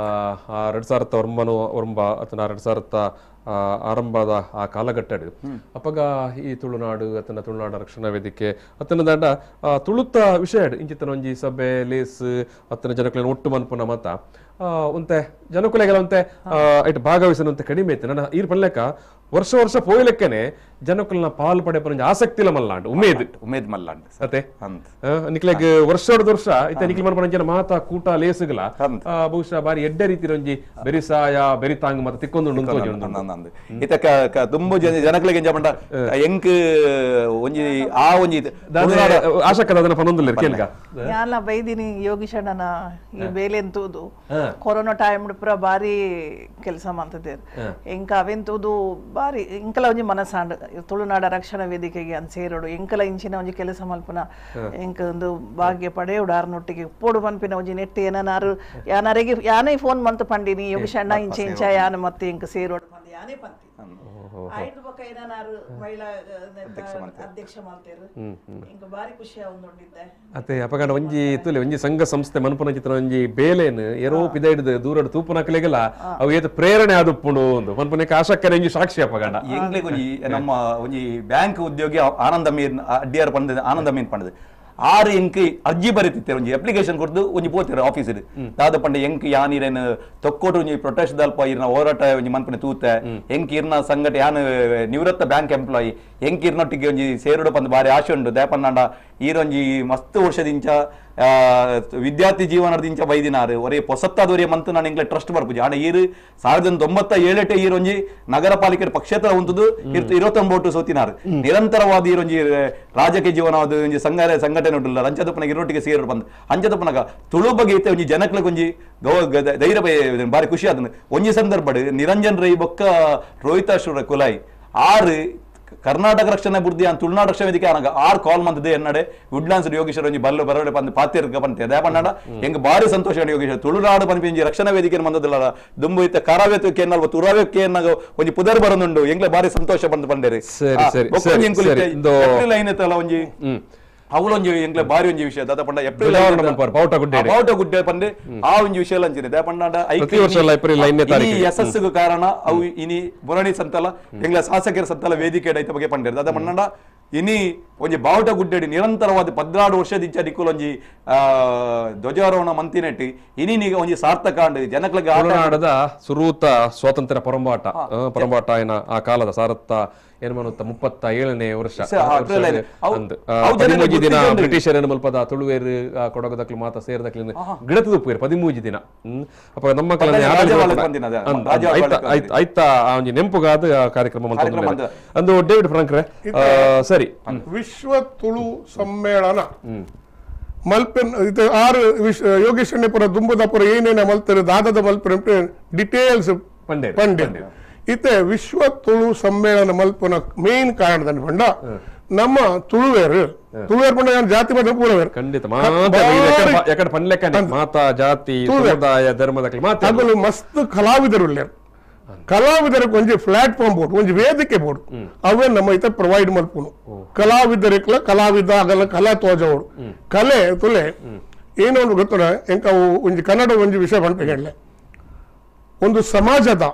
2009 ಅಥವಾ 2000 ಆರಂಭದ ಆ ಕಾಲಘಟ್ಟಡು ಅಪ್ಪಗ ಈ ತುಳುನಾಡು ಅತನ ತುಳುನಾಡ ರಕ್ಷಣಾ ವೇದಿಕೆ ಅತನ ದಾಂಡ ತುಳುತ್ತ ವಿಷಯ ಇಂಚಿತನ ಒಂಜಿ ಸಭೆ ಲೇಸ್ ಅತನ ಜನಕುಲೆನ ಒಟ್ಟು ಮನ್ಪುನ ಮತ ಒಂತೆ ಜನಕುಲೆಗೆಲ್ಲ ಒಂತೆ ಐಟ್ ಭಾಗವಹಿಸನುಂತೆ ಕಡಿಮೆ ಇತ್ತು. ನನ್ನ ಈರ್ ಪಲ್ಲೆಕ ವರ್ಷ ವರ್ಷ ಪೋಯ್ಲೆಕ್ಕನೆ ಜನಕುಲ್ನ ಪಾಲ್ ಪಡೆಪನ ಆಸಕ್ತಿ ಇಲ್ಲ ಮಲ್ಲಾಂಡ್ ಉಮೇದ್ ಉಮೇದ್ ಮಲ್ಲಾಂಡ್ ಅತೆ ನಿಕ್ಲೆಗ್ ವರ್ಷದ ವರ್ಷ ಇತ್ತ ನಿಕ್ಲೆ ಮನ್ಪನ ಜನ ಮಾತಾ ಕೂಟ ಲೇಸುಗಳ ಬಹುಶಃ ಬಾರಿ ಎಡ್ಡೆ ರೀತಿ ಒಂಜಿ ಬೆರಿಸಾಯ ಬೆರಿತಾಂಗ್ ಮತ ತಿಕ್ಕೊಂದು ಉಂಟು. ಇತ ತುಂಬು ಜನಕುಲೆಗೆ ಎಂಜ ಪಂಡ ಎಂಕ್ ಒಂಜಿ ಆ ಒಂಜಿ ಆಶಕದ ಅದನ್ನ ಪನೊಂದುಲ್ಲೆರ್ ಕೇಳ್ಗ ಯಾನ್ಲ ಬೈದಿನಿ ಯೋಗೀಶಣ್ಣನ ಈ ಬೇಲೆ ಎಂತೂದು ಕೊರೋನಾ ಟೈಮ್ ಪೂರ ಬಾರಿ ಕೆಲಸ ಮಾಡ್ತಿದ್ದೇರು ಎಂಕ ಅವೆಂತೂದು ಬಾರಿ ಇಂಕಲ ಒಂಜಿ ಮನಸಾಂಡ್ ತುಳುನಾಡ ರಕ್ಷಣಾ ವೇದಿಕೆಗೆ ಅಂತ ಸೇರೋಡು ಎಂಕಲ ಇಂಚಿನ ಒಂಜಿ ಕೆಲಸ ಮಲ್ಪುನ ಎಂಕ ಒಂದು ಭಾಗ್ಯ ಪಡೆಯೋಡು ಆರ್ನೊಟ್ಟಿಗೆ ಪೋಡು ಪನ್ಪಿನ ಒಂಜಿ ನೆಟ್ಟಿ ಏನಾರು ಯಾನಾರಿಗೆ ಯಾನೇ ಫೋನ್ ಮಂತ್ ಪಂಡಿನಿ ಯೋಗೀಶಣ್ಣ ಇಂಚೆ ಇಂಚ ಯಾನ ಮತ್ತೆ ಎಂಕ ಸೇರೋಡು ಪಂದು ಯಾನೇ ಪಂತಿ ಐದು ಬೊಕ್ಕ ಏನಾರು ಮಹಿಳಾ ಅಧ್ಯಕ್ಷ ಮಾಡ್ತೇರು ಇಂಕ ಬಾರಿ ಖುಷಿ ಆವೊಂದುಂಡಿದ್ದೆ. ಅತ್ತೆ ಅಪಗಂಡ ಒಂಜಿ ತುಲೆ ಒಂಜಿ ಸಂಘ ಸಂಸ್ಥೆ ಮನ್ಪುನ ಚಿತ್ರ ಒಂಜಿ ಬೇಲೆನ್ ಏರೋ ಪಿದ ಹಿಡಿದು ದೂರಡು ತೂಪುನಕಲೆಗೆಲ್ಲ ಅವು ಏತ ಪ್ರೇರಣೆ ಆದುಪ್ಪುಂಡು ಒಂದು ಮನ್ಪುನಕ್ಕೆ ಆಶಕ್ಕರೆ ಒಂಜಿ ಸಾಕ್ಷಿ ಅಪಗಂಡ. ಎಂಗ್ಲಿಗ್ ಒಂಜಿ ನಮ್ಮ ಒಂಜಿ ಬ್ಯಾಂಕ್ ಉದ್ಯೋಗಿ ಆನಂದ ಮೀನ್ ಅಡ್ಡಿಯಾರ್ ಪಂಡದ ಆನಂದ ಮೀನ್ ಪಂಡದ ಆರು ಎಂಕ್ ಅರ್ಜಿ ಬರೀತಿತ್ತೇರು ಒಂಜಿ ಅಪ್ಲಿಕೇಶನ್ ಕೊಡ್ದು ಒಂಜಿ ಪೋತಿರು ಆಫೀಸ್ ದಾದ ಪಂಡ ಎಂಕ್ ಯಾನ್ ಇರೇನು ತೊಕ್ಕೋಟು ಒಂಜಿ ಪ್ರೊಟೆಸ್ಟ್ ದಲ್ಪ ಇರ್ನ ಹೋರಾಟ ಒಂಜಿ ಮನ್ಪನೆ ತೂತೆ ಎಂಕ್ ಇರ್ನ ಸಂಘಟ ಯಾನ್ ನಿವೃತ್ತ ಬ್ಯಾಂಕ್ ಎಂಪ್ಲಾಯಿ ಎಂಕ್ ಇರ್ನೊಟ್ಟಿಗೆ ಒಂಜಿ ಸೇರುಡು ಪಂದ್ ಬಾರಿ ಆಶೆ ಉಂಡು ದೇಪನ್ನಾಂಡ ಈರೊಂಜಿ ಮಸ್ತ್ ವರ್ಷದಿಂಚ ವಿದ್ಯಾರ್ಥಿ ಜೀವನದಿಂಚ ಬೈದಿನಾರು ಒರೇ ಪೊಸತ್ತಾದ ಒರೇ ಮಂತ್ ನಾನು ಎಂಗ್ಲೆ ಟ್ರಸ್ಟ್ ಬರ್ಪುಜಿ ಆಂಡ ಈರು 1997 ಈರೊಂಜಿ ನಗರ ಪಾಲಿಕೆ ಪಕ್ಷೇತರ ಉಂಟುದು 29 ಸೋತಿನಾರು ನಿರಂತರವಾದ ಈರೊಂಜಿ ರಾಜಕೀಯ ಜೀವನವಾದ ಒಂಜಿ ಸಂಘಟನೆ ಉಂಟುಲ್ಲ ಅಂಚದಪ್ಪನಾಗ ಇರೋಟಿಗೆ ಸೇರು ಬಂದು ಅಂಚದಪ್ಪನಾಗ ತುಳು ಬಗ್ಗೆ ಇತ್ತೆ ಒಂಜಿ ಜನಕ್ಲೆಗ್ ಒಂಜಿ ಧೈರ್ಯ ಬಾರಿ ಖುಷಿ ಆದ ಒಂಜಿ ಸಂದರ್ಭ ನಿರಂಜನ್ ರೈ ಬೊಕ್ಕ ರೋಹಿತಾಶ್ವರ ಕುಲಾಯಿ ಆರು ಕರ್ನಾಟಕ ರಕ್ಷಣಾ ಬುರ್ದಿ ಅಂತ ತುಳುನಾಡು ರಕ್ಷಣಾ ವೇದಿಕೆ ಆನಗ ಆರ್ ಕಾಲ್ ಮಂತದೆ ಎನ್ನಡೆ ವುಡ್ಲ್ಯಾಂಡ್ಸ್ ಯೋಗೇಶ್ವರ ಒಂಜಿ ಬಲ್ಲು ಬರಡೆ ಪಂದ್ ಪಾತಿರ್ಗ ಪಂತೆ ದೇಪಣ್ಣಡ ಎಂಗ್ ಬಾರಿ ಸಂತೋಷ ಯೋಗೇಶ್ವರ ತುಳುನಾಡು ಪನ್ಪಿ ಒಂಜಿ ರಕ್ಷಣಾ ವೇದಿಕೆ ಮಂದದಲ್ಲ ದುಂಬು ಇತ್ತ ಕರಾವೇತು ಕೇನಲ್ವ ತುರಾವೆ ಕೇನಾಗ ಒಂಜಿ ಪುದರ್ ಬರನುಂಡು ಎಂಗ್ಲೆ ಬಾರಿ ಸಂತೋಷ ಬಂದು ಪಂಡೇರಿ. ಏಪ್ರಿಲ್ ಐನತ್ತಲ್ಲ ಒಂಜಿ ಅವಳೊಂಜಿ ಎಂಗ್ಲೆ ಬಾರಿ ಒಂಜಿ ವಿಷಯ ದಾದ ಪಂಡ ಏಪ್ರಿಲ್ ಬಾವುಟ ಗುಡ್ಡೆ ಪಂಡೆ ಆ ಒಂಜಿ ವಿಷಯ ಅಂಚಿನೆ ದೇಪಣ್ಣಡ ಈ ಯಶಸ್ಸಿಗೆ ಕಾರಣ ಅವು ಇನಿ ಬುರಣಿ ಸಂತಲ ಎಂಗ್ಲ ಶಾಸಕರ ಸಂತಲ ವೇದಿಕೆ ಐತ ಬಗ್ಗೆ ಪಂಡೇರು ದಾದ ಪಂಡ ಇನಿ ಒಂಜಿ ಬಾವುಟ ಗುಡ್ಡೆಡಿ ನಿರಂತರವಾದ 14 ವರ್ಷದಿಂಚ ನಿಕ್ಕುಲೊಂಜಿ ಧ್ವಜಾರೋಹಣ ಮಂತಿನೆಟ್ಟಿ ಇನಿ ನೀಗ ಒಂಜಿ ಸಾರ್ಥಕ ಅಂಡ್ ಜನಕ್ಲೆಗ್ ತುಳುನಾಡದ ಸುರೂತ ಸ್ವಾತಂತ್ರ್ಯ ಪೊರಂಬಾಟ ಪೊರಂಬಾಟ ಏನ ಆ ಕಾಲದ ಸಾರತ್ತ ಏನ್ಮನುತ್ತ 37ನೇ ವರ್ಷ 13 ದಿನ ಬ್ರಿಟಿಷರನ್ನು ಮಲ್ಪದ ತುಳುವೇರು ಕೊಡಗದಕ್ಲು ಮಾತ ಸೇರಿದಕ್ಲು ಗಿಡತದ ಉಪ್ಪುವೇರು 13 ದಿನ. ಅಪ್ಪ ನಮ್ಮ ಐತ ಆ ಒಂಜಿ ನೆಂಪುಗಾದ ಕಾರ್ಯಕ್ರಮ ಮಂತ ಅಂದು ಡೇವಿಡ್ ಫ್ರಾಂಕ್ರೆ. ಸರಿ, ವಿಶ್ವ ತುಳು ಸಮ್ಮೇಳನ ಮಲ್ಪೆನ್ ಇದು ಆರು ಯೋಗೇಶ್ ಪುರ ದುಂಬುದಪುರ ಏನೇನ ಮಲ್ತಾರೆ ದಾದದ ಮಲ್ಪೆನ್ ಡೀಟೇಲ್ಸ್ ಪಂಡೆ ಇತ್ತೆ ವಿಶ್ವ ತುಳು ಸಮ್ಮೇಳನ ಮಲ್ಪನ ಮೇನ್ ಕಾರಣದ ಪಂಡ ನಮ್ಮ ತುಳುವೇರು ತುಳುವೇರು ಪಂಡ ಜಾತಿ ಮಾತ್ರ ಪೂರವೇರು ಖಂಡಿತ ಮಾತಾ ಜಾತಿ ಸಮುದಾಯ ಧರ್ಮದ ಅಗಲು ಮಸ್ತ್ ಕಲಾವಿದರು ಉಲ್ಲೇರು ಕಲಾವಿದರಿಗೆ ಒಂಜಿ ಪ್ಲಾಟ್ಫಾರ್ಮ್ ಬೋರ್ಡ್ ಒಂಜಿ ವೇದಿಕೆ ಬೋರ್ಡ್ ಅವೇ ನಮ್ಮ ಇತ ಪ್ರೊವೈಡ್ ಮಲ್ಪುನು ಕಲಾವಿದರಿಕ್ಲ ಕಲಾವಿದ ಆಗಲ್ಲ ಕಲಾ ತೋಜವರು ಕಲೆ ತುಲೆ ಏನೋ ಒಂದು ಗೊತ್ತಲ್ಲ ಎಂಕ ಒಂಜಿ ಕನ್ನಡ ಒಂಜಿ ವಿಷಯ ಪಂಪ ಹೇಳಲೆ ಒಂದು ಸಮಾಜದ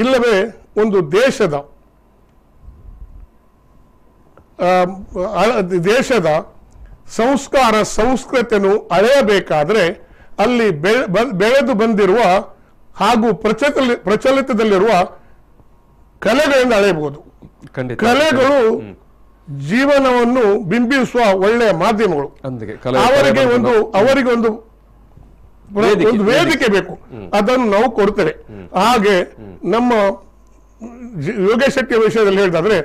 ಇಲ್ಲವೇ ಒಂದು ದೇಶದ ದೇಶದ ಸಂಸ್ಕಾರ ಸಂಸ್ಕೃತಿಯನ್ನು ಅಳೆಯಬೇಕಾದ್ರೆ ಅಲ್ಲಿ ಬೆಳೆದು ಬಂದಿರುವ ಹಾಗೂ ಪ್ರಚಲಿತದಲ್ಲಿರುವ ಕಲೆಗಳಿಂದ ಅಳೆಯಬಹುದು. ಕಲೆಗಳು ಜೀವನವನ್ನು ಬಿಂಬಿಸುವ ಒಳ್ಳೆಯ ಮಾಧ್ಯಮಗಳು. ಅವರಿಗೆ ಒಂದು ಅವರಿಗೆ ಒಂದು ಒಂದು ವೇದಿಕೆ ಬೇಕು, ಅದನ್ನು ನಾವು ಕೊಡ್ತೇವೆ. ಹಾಗೆ ನಮ್ಮ ಯೋಗೇಶ್ ಶೆಟ್ಟಿಯ ವಿಷಯದಲ್ಲಿ ಹೇಳಿದಾದ್ರೆ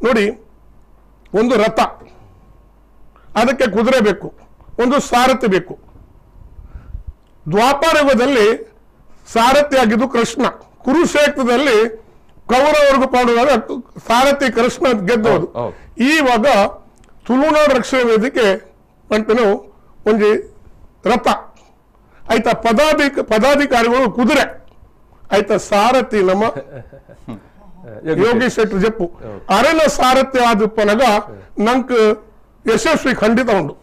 ನೋಡಿ, ಒಂದು ರಥ, ಅದಕ್ಕೆ ಕುದುರೆ ಬೇಕು, ಒಂದು ಸಾರಥಿ ಬೇಕು. ದ್ವಾಪರ ಯುಗದಲ್ಲಿ ಸಾರಥಿಯಾಗಿದ್ದು ಕೃಷ್ಣ, ಕುರುಕ್ಷೇತ್ರದಲ್ಲಿ ಕೌರವರಿಗೂ ಪಾಡುವಾಗ ಸಾರಥಿ ಕೃಷ್ಣ ಗೆದ್ದವರು. ಈವಾಗ ತುಳುನಾಡು ರಕ್ಷಣಾ ವೇದಿಕೆ ಪಂಟನು ಒಂಜಿ ರಥ ಆಯ್ತಾ, ಪದಾಧಿಕಾರಿಗಳು ಕುದುರೆ ಆಯ್ತಾ, ಸಾರಥಿ ನಮ್ಮ ಯೋಗೇಶ್ ಶೆಟ್ಟಿ ಜಪ್ಪು ಅರಣ ಸಾರಥಿ ಆದ ನಂಕ್ ಯಶಸ್ವಿ ಖಂಡಿತ ಉಂಟು.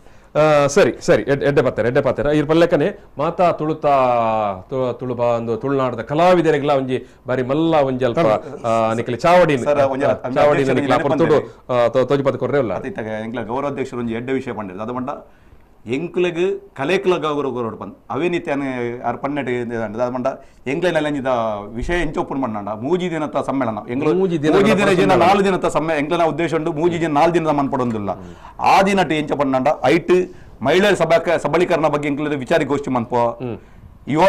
ಸರಿ ಸರಿ, ಎಡ್ಡೆ ಪಾತ್ರ ಎಡ್ಡೆ ಪಾತ್ರ ಇರ್ ಪಲ್ಲೆಕ್ಕನೆ ಮಾತಾ ತುಳುತ ತುಳುಬ ಒಂದು ತುಳುನಾಡದ ಕಲಾವಿದರಿಗೆಲ್ಲ ಒಂಜಿ ಬಾರಿ ಮಲ್ಲ ಒಂಜಿ ಅಲ್ಪ ನಿಕಲಿ ಚಾವಡಿ ಚಾವಡಿ ತುಳು ತೋಜಿಪದ ಕೊರ್ರೆ ಉಲ್ಲ. ಗೌರವಾಧ್ಯಕ್ಷರು ಒಂಜಿ ಎಡ್ಡೆ ವಿಷಯ ಪಂಡಿರು ಅದು ಪಂಡ ಎಂಕ್ಲೆಗ್ ಕಲೆಕ್ಲ ಗೌರವ ಗೌರವ ಪಂದ್ ಅವೇ ನಿತ್ಯ ಆರ್ ಪನ್ನೆಟ್ ಅದು ಪಂಡ ಎಂಕ್ಲೆನ ವಿಷಯ ಎಂಚ ಓಪನ್ ಪಂಡ ಮೂಜಿ ದಿನದ ಸಮ್ಮೇಳನ ಎಂಗ್ಲ ಮೂಜಿ ದಿನ ಜನ 4 ದಿನದ ಸಮ್ಮೇಳನ ಎಂಕ್ಲೆನ ಉದ್ದೇಶ ಉಂಟು ಮೂಜಿ ದಿನ 4 ದಿನದ ಮನ್ಪಡೊಂದಿಲ್ಲ. ಆ ದಿನಟ್ ಎಂಚ ಪಂಡ ಐಟ್ ಮಹಿಳೆಯರ ಸಬಲೀಕರಣ ಬಗ್ಗೆ ಎಂಕ್ಲೆ ವಿಚಾರಗೋಷ್ಠಿ ಮನ್ಪ, ಯುವ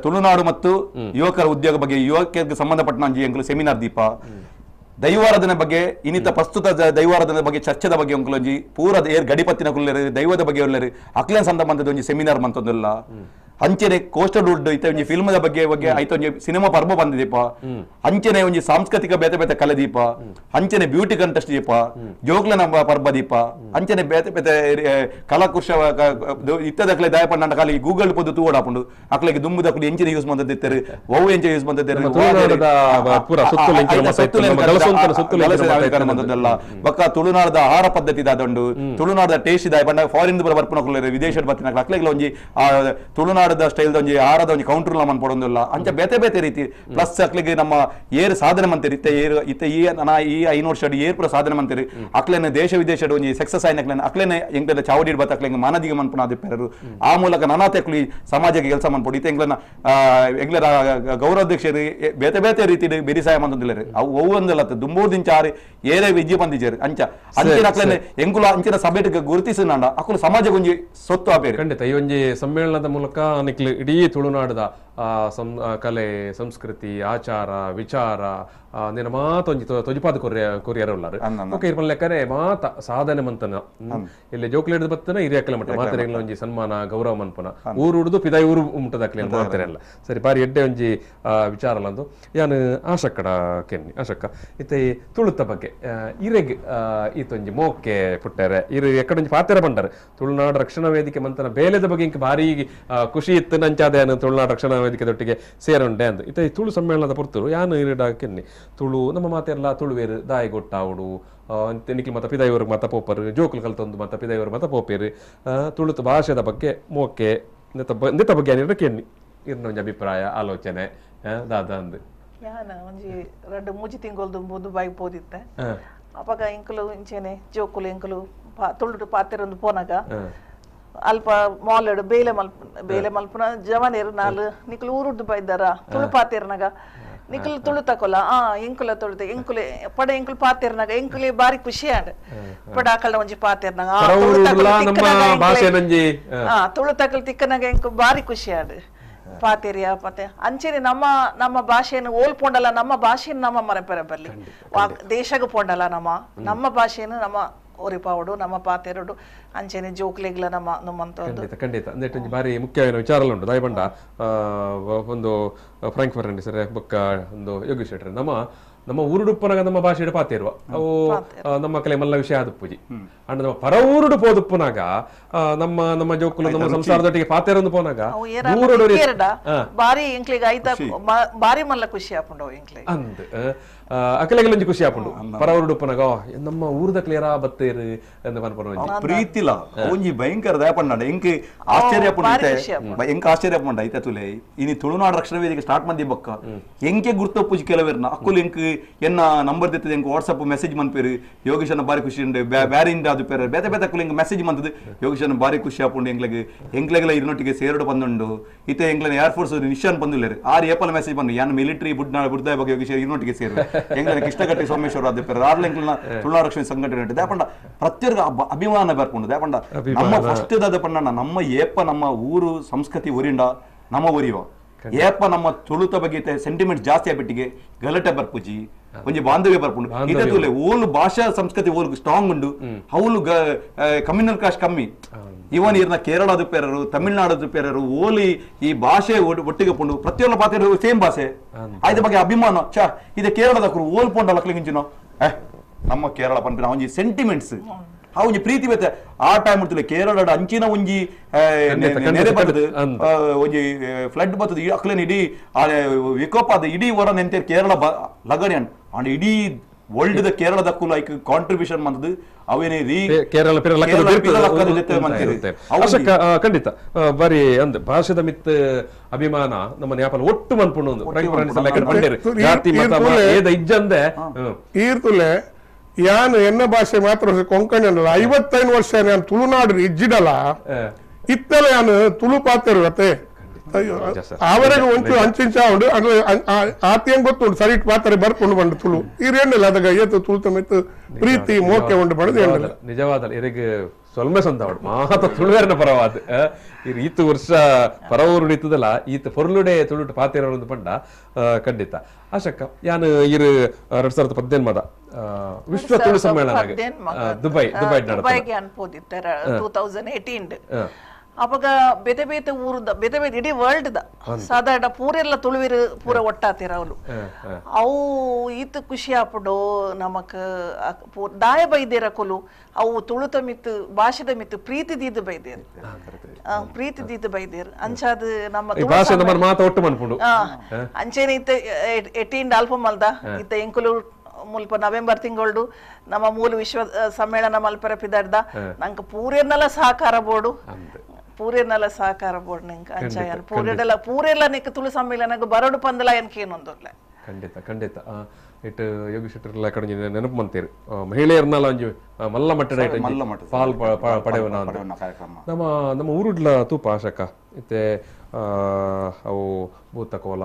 ತುಳುನಾಡು ಮತ್ತು ಯುವಕರ ಉದ್ಯೋಗ ಬಗ್ಗೆ ಯುವಕರಿಗೆ ಸಂಬಂಧಪಟ್ಟ ಒಂಜಿ ಎಂಕ್ಲು ಸೆಮಿನಾರ್ ದೀಪ, ದೈವಾರಾಧನೆ ಬಗ್ಗೆ ಇನ್ನಿತ ಪ್ರಸ್ತುತ ದೈವಾರಾಧನೆ ಬಗ್ಗೆ ಚರ್ಚೆದ ಬಗ್ಗೆ ಒಂಕುಲೊಂಜಿ ಪೂರ ಏರ್ ಗಡಿಪತ್ತಿನ ಕುಲ್ಲೇರು ದೈವದ ಬಗ್ಗೆ ಉಲ್ಲೇರು ಅಕ್ಲೇನ್ ಸಂಬಂಧದ ಒಂಜಿ ಸೆಮಿನಾರ್ ಮಂತೊಂದಿಲ್ಲ. ಅಂಚೆನೆ ಕೋಸ್ಟಲ್ ವುಡ್ ಇತ್ತ ಒಂಜಿ ಫಿಲ್ಮದ ಬಗ್ಗೆ ಬಗ್ಗೆ ಐತ ಒಂಜಿ ಸಿನಿಮಾ ಪರ್ಬ ಬಂದಿದೀಪ, ಅಂಚೆನೆ ಒಂಜಿ ಸಾಂಸ್ಕೃತಿಕ ಬೇತೆ ಬೇತೆ ಕಲೆ ದೀಪ, ಅಂಚೆನೆ ಬ್ಯೂಟಿ ಕಂಟೆಸ್ಟ್ ದೀಪ, ಜೋಗ್ಲನ ಪರ್ಬ ದೀಪ, ಅಂಚೆನೆ ಬೇತೆ ಬೇತೆ ಕಲಾಕುಶ ಇತ್ತದಕ್ಲೆ ದಾಯ ಪಂಡ ಖಾಲಿ ಗೂಗಲ್ ಪೊದ್ದು ತೂವಡಾಪುಂಡು ಅಕ್ಲೆಗೆ ದುಂಬುದಕ್ಲು ಎಂಚಿನ ಯೂಸ್ ಮಂತಿತ್ತಾರೆ ಒವು ಎಂಚ ಯೂಸ್ ಮಂತಿದ್ದಾರೆ ಬೊಕ್ಕ ತುಳುನಾಡದ ಆಹಾರ ಪದ್ಧತಿ ದಾದುಂಡು, ತುಳುನಾಡದ ಟೇಸ್ಟ್ ದಾಯ ಪಂಡ ಫಾರಿನ್ ಬರ್ಪುನ ವಿದೇಶದ ಬತ್ತಿನ ಅಕ್ಲೆಗ್ಲ ಒಂಜಿ ತುಳುನಾಡ ಸ್ಟೈಲ್ ಒಂಜಿ ಆಹಾರದ ಒಂಜಿ ಕೌಂಟರ್ ಮನ್ಪಡೊಂದಿಲ್ಲ. ಅಂಚ ಬೇತೆ ಬೇತೆ ರೀತಿ ಪ್ಲಸ್ ಅಕ್ಲೆಗೆ ನಮ್ಮ ಏರು ಸಾಧನೆ ಮಂತಿರಿ ಇತ್ತೆ ಏರು ಇತ್ತೆ ಈ ನಾ ಈ 5 ವರ್ಷ ಏರ್ ಪೂರ ಸಾಧನೆ ಮಂತಿರಿ ಅಕ್ಲೆನ ದೇಶ ವಿದೇಶದ ಒಂಜಿ ಸಕ್ಸಸ್ ಆಯ್ನ ಅಕ್ಲೆನ ಅಕ್ಲೆನ ಎಂಕ್ಲೆನ ಚಾವಡಿ ಬತ್ತ ಅಕ್ಲೆಗೆ ಮಾನದಿಗೆ ಮನ್ಪುನ ಆದಿಪ್ಪೆರರು ಆ ಮೂಲಕ ನಾನಾ ತೆಕ್ಲಿ ಸಮಾಜಕ್ಕೆ ಕೆಲಸ ಮನ್ಪೊಡು. ಇತ್ತೆ ಎಂಕ್ಲೆನ ಎಂಕ್ಲೆನ ಗೌರವಾಧ್ಯಕ್ಷರು ಬೇತೆ ಬೇತೆ ರೀತಿ ಬೆರಿಸಾಯ ಮಂತೊಂದಿಲ್ಲ ಅವು ಒವ್ವೊಂದಿಲ್ಲ ದುಂಬೂರ್ದಿಂಚ ಆರು ಏರೇ ವಿಜ್ಜಿ ಬಂದಿಜೇರು ಅಂಚ ಅಂಚಿನ ಅಕ್ಲೆನ ಎಂಕುಲ ಅಂಚಿನ ಸಭೆಗೆ ಗುರುತಿಸಿನಾಂಡ ಅಕುಲು ಸಮಾಜಕ್ಕೆ ಒಂಜಿ ಸೊತ್ತು ಆಪೇರು. ಖಂಡಿತ ಈ ಒಂಜಿ ಸಮ್ಮೇಳನದ ಮೂಲಕ ನಿಕ್ಲು ಇಡೀ ತುಳುನಾಡದ ಕಲೆ ಸಂಸ್ಕೃತಿ ಆಚಾರ ವಿಚಾರ ನಿನ್ನ ಮಾತೊಂಜಿ ತೊಜಿಪಾದ ಕೊರಿಯರ್ ಉಲ್ಲಾರು. ಓಕೆ ಇರ್ಪನ್ ಲೆಕ್ಕನೆ ಮಾತ ಸಾಧನೆ ಮಂತನ ಇಲ್ಲಿ ಜೋಕ್ಲೇಡ್ ಬತ್ತನ ಹಿರಿಯಕ್ಕಲ ಮಟ್ಟ ಮಾತೆರೆಗ್ಲ ಒಂಜಿ ಸನ್ಮಾನ ಗೌರವ ಮನ್ಪನ ಊರು ಉಡುದು ಪಿದಾಯಿ ಊರು ಮುಟ್ಟದಕ್ಲೆ ಮಾತೆರೆಲ್ಲ ಸರಿ ಬಾರಿ ಎಡ್ಡೆ ಒಂಜಿ ವಿಚಾರ ಅಲ್ಲಂದು ಯಾನು ಆಶಕ್ಕಡ ಕೆನ್ನಿ ಆಶಕ್ಕ ಇತ್ತೆ ತುಳುತ ಬಗ್ಗೆ ಇರೆಗ್ ಈತೊಂಜಿ ಮೋಕೆ ಪುಟ್ಟಾರೆ ಇರು ಎಕ್ಕಡೊಂಜಿ ಪಾತೆರ ಬಂಡಾರೆ ತುಳುನಾಡು ರಕ್ಷಣಾ ವೇದಿಕೆ ಮಂತನ ಬೇಲೆದ ಬಗ್ಗೆ ಇಂಕ್ ಭಾರಿ ಖುಷಿ ಇತ್ತು ನಂಚಾದ ಯಾನು ತುಳುನಾಡು ರಕ್ಷಣಾ ವೇದಿಕೆ ದೊಟ್ಟಿಗೆ ಸೇರುಂಡೆ ಅಂದು ಇತ್ತೆ ತುಳು ಸಮ್ಮೇಳನದ ಪೊರ್ತರು ಯಾನು ಇರಡ ಕೆನ್ನಿ ತುಳು ನಮ್ಮ ಮಾತೆಲ್ಲ ತುಳುವೇರು ದಾಯಿ ಗೊಟ್ಟಾವುಡು ನಿಕ್ಲು ಮತ ಪಿದಾಯಿವ್ರಿಗೆ ಮತ ಪೋಪರು ಜೋಕುಲು ಕಲ್ತೊಂದು ಮತ ಪಿದಾಯಿವ್ರಿಗೆ ಮತ ಪೋಪೇರು ತುಳುತು ಭಾಷೆದ ಬಗ್ಗೆ ಮೋಕೆ ನೆತ್ತ ಬಗ್ಗೆ ಏನಿರ ಕೆನ್ನಿ ಇರ್ನ ಒಂಜಿ ಅಭಿಪ್ರಾಯ ಆಲೋಚನೆ ದಾದ ಅಂದು ಯಾನ ಒಂಜಿ 2 3 ತಿಂಗಳು ದುಂಬು ದುಬಾಯಿಗೆ ಪೋದಿತ್ತೆ ಅಪಗ ಎಂಕುಲು ಇಂಚೆನೆ ಜೋಕುಲು ಎಂಕುಲು ತುಳುಟು ಪಾತೆರೊಂದು ಪೋನಾಗ ಅಲ್ಪ ಮಾಲ್ ಬೇಲೆ ಬೇಲೆ ಮಲ್ಪುನ ಜವನೇರು ನಾಲ್ ನಿಕುಲು ಊರುಡ್ದು ಬೈದಾರ ತುಳು ಪಾತೆರ್ನಾಗ ನಿಕುಲು ತುಳು ತಕೊಲ್ಲ ಆ ಎಂಕುಲ ತುಳುತೆ ಎಂಕುಲೆ ಪಡ ಎಂಕುಲು ಪಾತೆರ್ನಾಗ ಎಂಕುಲೆ ಬಾರಿ ಖುಷಿ ಆಂಡ್ ಪಡ ಆಕಳ ಒಂಜಿ ಪಾತೆರ್ನಾಗ ತುಳು ತಕಲ್ ತಿಕ್ಕನಾಗ ಎಂಕು ಬಾರಿ ಖುಷಿ ಆಂಡ್ ಪಾತೆರಿಯ ಪಾತೆ ಅಂಚೆನೆ ನಮ್ಮ ನಮ್ಮ ಭಾಷೆಯನ್ನು ಓಲ್ ಪೋಂಡಲ್ಲ ನಮ್ಮ ಭಾಷೆಯನ್ನು ನಮ್ಮ ಮರೆಪೆರ ಬರ್ಲಿ ದೇಶಕ್ಕೆ ಪೋಂಡಲ್ಲ ನಮ್ಮ ನಮ್ಮ ಭಾಷೆಯನ್ನು ನಮ್ಮ ಒರಿಪಾವಡು ನಮ್ಮ ಪಾತೆರಡು ಅಂಚೆನೆ ಜೋಕ್ಲೆಗ್ಲ ನಮ್ಮ ನಮ್ಮಂತ ಖಂಡಿತ ಖಂಡಿತ ಅಂದ್ರೆ ಬಾರಿ ಮುಖ್ಯವಾದ ವಿಚಾರ ಉಂಟು ದಾಯಬಂಡ ಒಂದು ಫ್ರಾಂಕ್ ಫರ್ನಾಂಡಿಸ್ ಬೊಕ್ಕ ಒಂದು ಯೋಗೇಶ್ ಶೆಟ್ಟರ್ ನಮ್ಮ ನಮ್ಮ ಊರುಡುಪ್ಪನಾಗ ನಮ್ಮ ಭಾಷೆ ಪಾತಿರುವ ಅವು ನಮ್ಮ ಕಲೆ ಮಲ್ಲ ವಿಷಯ ಆದ ಪೂಜಿ ಅಂಡ್ ನಮ್ಮ ಪರ ಊರುಡು ಪೋದುಪ್ಪನಾಗ ನಮ್ಮ ನಮ್ಮ ಜೋಕುಲು ನಮ್ಮ ಸಂಸಾರದೊಟ್ಟಿಗೆ ಪಾತೆರೊಂದು ಪೋನಾಗ ಬಾರಿ ಎಂಕ್ಲಿಗೆ ಐತ ಬಾರಿ ಮಲ್ಲ ಖುಷಿ ಆಪುಂಡು ಎಂಕ್ಲಿಗೆ ಅಂದ್ ಅಕಲೆಗಲೊಂಜಿ ಖುಷಿ ಆಪುಂಡು ಪರ ಊರುಡುಪ್ಪನಾಗ ನಮ್ಮ ಊರುದ ಕ್ಲಿಯರಾ ಬತ್ತೇರು ಎಂದು ಪನ್ಪುನ ಪ್ರೀತಿಲ ಒಂಜಿ ಭಯಂಕರ ದಯಪಂಡ ಎಂಕ್ ಆಶ್ಚರ್ಯ ಪುಂಡ ಎಂಕ್ ಆಶ್ಚರ್ಯ ಪುಂಡ ಐತ ತುಲೆ ಇನಿ ತುಳುನಾಡು ರಕ್ಷಣಾ ವೇದಿಕೆ ಸ್ಟಾರ್ಟ್ ಮಂದಿ ಬೊಕ್ಕ ಎಂಕೆ ಗುರ್ತೊಪ್ಪುಜಿ ಕೆಲವೆರ್ನ ಅಕ್ಕುಲು ಎಂಕ್ ಎನ್ನ ನಂಬರ್ ದಿತ್ತದ ಎಂಕ್ ವಾಟ್ಸಪ್ ಮೆಸೇಜ್ ಮನ್ಪೇರು ಯೋಗೇಶನ ಬಾರಿ ಖುಷಿ ಉಂಡು ಬ್ಯಾರಿಂದ ಅದು ಪೇರು ಬೇತೆ ಬೇತೆ ಅಕ್ಕುಲು ಎಂಕ್ ಮೆಸೇಜ್ ಮಂತದ ಯೋಗೇಶನ ಬಾರಿ ಖುಷಿ ಆಪುಂಡು ಎಂಕ್ಲೆಗ್ ಎಂಕ್ಲೆಗ್ಲ ಇರ್ನೊಟ್ಟಿಗೆ ಸೇರಡು ಬಂದುಂಡು ಇತ್ತೆ ಎಂಕ್ಲೆನ ಏರ್ ಫೋರ್ಸ್ ನಿಶಾನ್ ಬಂದುಲ್ಲೇರು ಆರು ಏಪಲ್ ಮೆಸೇಜ್ ಬಂದು ಯಾನ್ ಮಿಲಿಟರಿ ಬುಡ್ನಾಡು ಬುಡ್ದಾಯ ಬಗ್ಗೆ ಯೋಗೇಶ್ ಇರ್ನೊಟ್ಟಿಗೆ ಸೇರು ಎಂಕ್ಲೆನ ಕೃಷ್ಣಗಟ್ಟಿ ಸೋಮೇಶ್ವರ ಅದು ಪೇರು ಆರ್ಲ ಎಂಕ್ಲೆನ ತುಳುನಾಡು ರಕ್ಷಣೆ ಸಂಘಟನೆ ದಾಪಂಡ ಪ್ರತಿಯೊರ್ಗ ಅಭಿಮಾನ ಬರ್ಪುಂಡು ದಾಪಂಡ ನಮ್ಮ ಫಸ್ಟ್ ದಾದ ಪಂಡ ನಮ್ಮ ಏಪ ನಮ್ಮ ಊರು ಸಂಸ್ಕೃತಿ ಒರಿಂಡ ನಮ್ಮ ಒರಿಯುವ ಏಪ ನಮ್ಮ ತುಳುತ ಬಗ್ಗೆ ಸೆಂಟಿಮೆಂಟ್ ಜಾಸ್ತಿ ಆಗ್ಬಿಟ್ಟಿಗೆ ಗಲಾಟೆ ಬರ್ಪುಜಿ ಒಂಜಿ ಬಾಂಧವ್ಯ ಬರ್ಪುಂಡು ಇದೇ ತುಲೆ ಓಲು ಭಾಷಾ ಸಂಸ್ಕೃತಿ ಓಲು ಸ್ಟ್ರಾಂಗ್ ಉಂಡು ಅವಳು ಕಮ್ಯುನಲ್ ಕಾಸ್ಟ್ ಕಮ್ಮಿ ಇವನ್ ಇರ್ನ ಕೇರಳದ ಪೇರರು ತಮಿಳ್ನಾಡದ ಪೇರರು ಓಲಿ ಈ ಭಾಷೆ ಒಟ್ಟಿಗೆ ಪುಂಡು ಪ್ರತಿಯೊಂದು ಪಾತ್ರ ಸೇಮ್ ಭಾಷೆ ಆಯ್ತ ಬಗ್ಗೆ ಅಭಿಮಾನ ಚಾ ಇದೆ ಕೇರಳದ ಓಲ್ ಪೊಂಡ ಲಕ್ಲಿಂಗಿಂಚಿನೋ ನಮ್ಮ ಕೇರಳ ಪನ್ಪಿನ ಒಂಜಿ ಸೆಂಟಿಮೆಂಟ್ಸ್ ಆ ಒಂಜಿ ಪ್ರೀತಿ ಬೇತೆ ಆ ಟೈಮ್ ಇರ್ತದೆ ಕೇರಳದ ಅಂಚಿನ ಒಂಜಿ ನೆರೆ ಬರ್ತದೆ ಒಂಜಿ ಫ್ಲಡ್ ಬರ್ತದೆ ಅಕ್ಲೇನ್ ಇಡೀ ಆ ವಿಕೋಪ ಅದ ಇಡೀ ಹೊರ ನೆಂತೆ ಕೇರಳ ಲಗಣಿ ಅಂಡ್ ಇಡೀ ವರ್ಲ್ಡ್ the ಕೇರಳದ ಲೈಕ್ ಕಾಂಟ್ರಿಬ್ಯೂಷನ್ ಮಂತದ್ದು ಅವೇನೇ ರೀ ಕೇರಳ ಖಂಡಿತ ಬಾರಿ ಅಂದ್ ಭಾಷೆದ ಮಿತ್ ಅಭಿಮಾನ ನಮ್ಮ ನ್ಯಾಪಲ ಒಟ್ಟು ಮನ್ಪುಂಡು ಜಾತಿ ಮತ ಇಜ್ಜಂದೆ ಈರ್ತುಲೆ ಯಾನು ಎನ್ನ ಭಾಷೆ ಮಾತ್ರ ಕೊಂಕಣಿ ಅನ್ನಲ್ಲ 55 ವರ್ಷ ನಾನು ತುಳುನಾಡು ಇಜ್ಜಿಡಲ್ಲ ಇತ್ತಲ ಯಾನು ತುಳು ಪಾತಿರುವತ್ತೆ ಅವರೆಗೆ ಒಂಚೂರು ಅಂಚಿಂಚ ಉಂಡು ಅಂದ್ರೆ ಆತಿಯಂಗ್ ಗೊತ್ತುಂಟು ಸರಿ ಪಾತ್ರೆ ಬರ್ಕೊಂಡು ಬಂಡು ತುಳು ಇರೇನಿಲ್ಲ ಅದಕ್ಕೆ ಏತು ತುಳು ತಮಿತ್ತು ಪ್ರೀತಿ ಮೋಕೆ ಉಂಡು ಬಡದು ಏನಿಲ್ಲ ನಿಜವಾದ ಇರಿಗೆ ಸೊಲ್ಮೆ ಸಂದವಡು ಮಾತ ತುಳುವೇರನ ಪರವಾದ ಈತ ವರ್ಷ ಪರವೂರು ಇತ್ತದಲ್ಲ ಈತ ಪೊರ್ಲುಡೆ ತುಳುಟು ಪಾತಿರೋದು ಪಂಡ ಖಂಡಿತ ಆಶಕ್ಕ ಯಾನು ಇರು 2018 ಮದ ವಿಶ್ವ ತುಳು ಸಮ್ಮೇಳನ ದುಬೈ ದುಬೈ ದುಬೈಗೆ ಅನ್ಬೋದಿತ್ತು 2018 ಅವಾಗ ಬೇತೆ ಬೇತೆ ಊರದ ಬೇತೆ ಬೇತೆ ಇಡೀ ವರ್ಲ್ಡ್ the ಸಾಧಾರಣ ಪೂರೆಲ್ಲ ತುಳುವಿರು ಪೂರ ಒಟ್ಟಾತಿರ ಅವಳು ಅವು ಈತ ಖುಷಿ ಆಪುಂಡು ನಮಕ್ ದಾಯ ಬೈದೇರ ಕೊಲು ಅವು ತುಳುತ ಮಿತ್ತು ಭಾಷೆದ ಮಿತ್ತು ಪ್ರೀತಿ ದೀದು ಬೈದೇರು ಪ್ರೀತಿ ದೀದು ಬೈದೇರು ಅಂಚಾದ ನಮ್ಮ ಅಂಚೆನೆ ಇತ್ತ 18 ಅಲ್ಪ ಮಲ್ದ ಇತ್ತ ಎಂಕುಲು ಮುಲ್ಪ ನವೆಂಬರ್ ತಿಂಗಳು ನಮ್ಮ ಮೂಲ ವಿಶ್ವ ಸಮ್ಮೇಳನ ಮಲ್ಪರ ಪಿದಾರ್ದ ನಂಗೆ ಪೂರೆನ್ನೆಲ್ಲ ಸಹಕಾರ ಬೋರ್ಡು ಪೂರೆನ್ನೆಲ್ಲ ಸಹಕಾರ ಬೋರ್ಡ್ ನಿಂಗೆ ಅಂಚಾಯ ಪೂರೆಲ್ಲ ಪೂರೆಲ್ಲ ನಿಕ್ ತುಳು ಸಮ್ಮೇಳನಕ್ಕೆ ಬರೋಡು ಪಂದಲ ಎನ್ಕೇನೊಂದುಲ್ಲ ಖಂಡಿತ ಖಂಡಿತ ಇಟ್ಟು ಯೋಗೇಶ್ ಶೆಟ್ಟರ್ಲ ಕಡೆ ನೆನಪು ಮಂತೀರಿ ಮಹಿಳೆಯರ್ನೆಲ್ಲ ಒಂಜಿ ಮಲ್ಲ ಮಟ್ಟದ ಪಾಲ್ ಪಡೆವನ ನಮ್ಮ ನಮ್ಮ ಊರುಡ್ಲ ತೂಪ ಆಶಕ ಇತ್ತೆ ಅವು ಭೂತಕೋಲ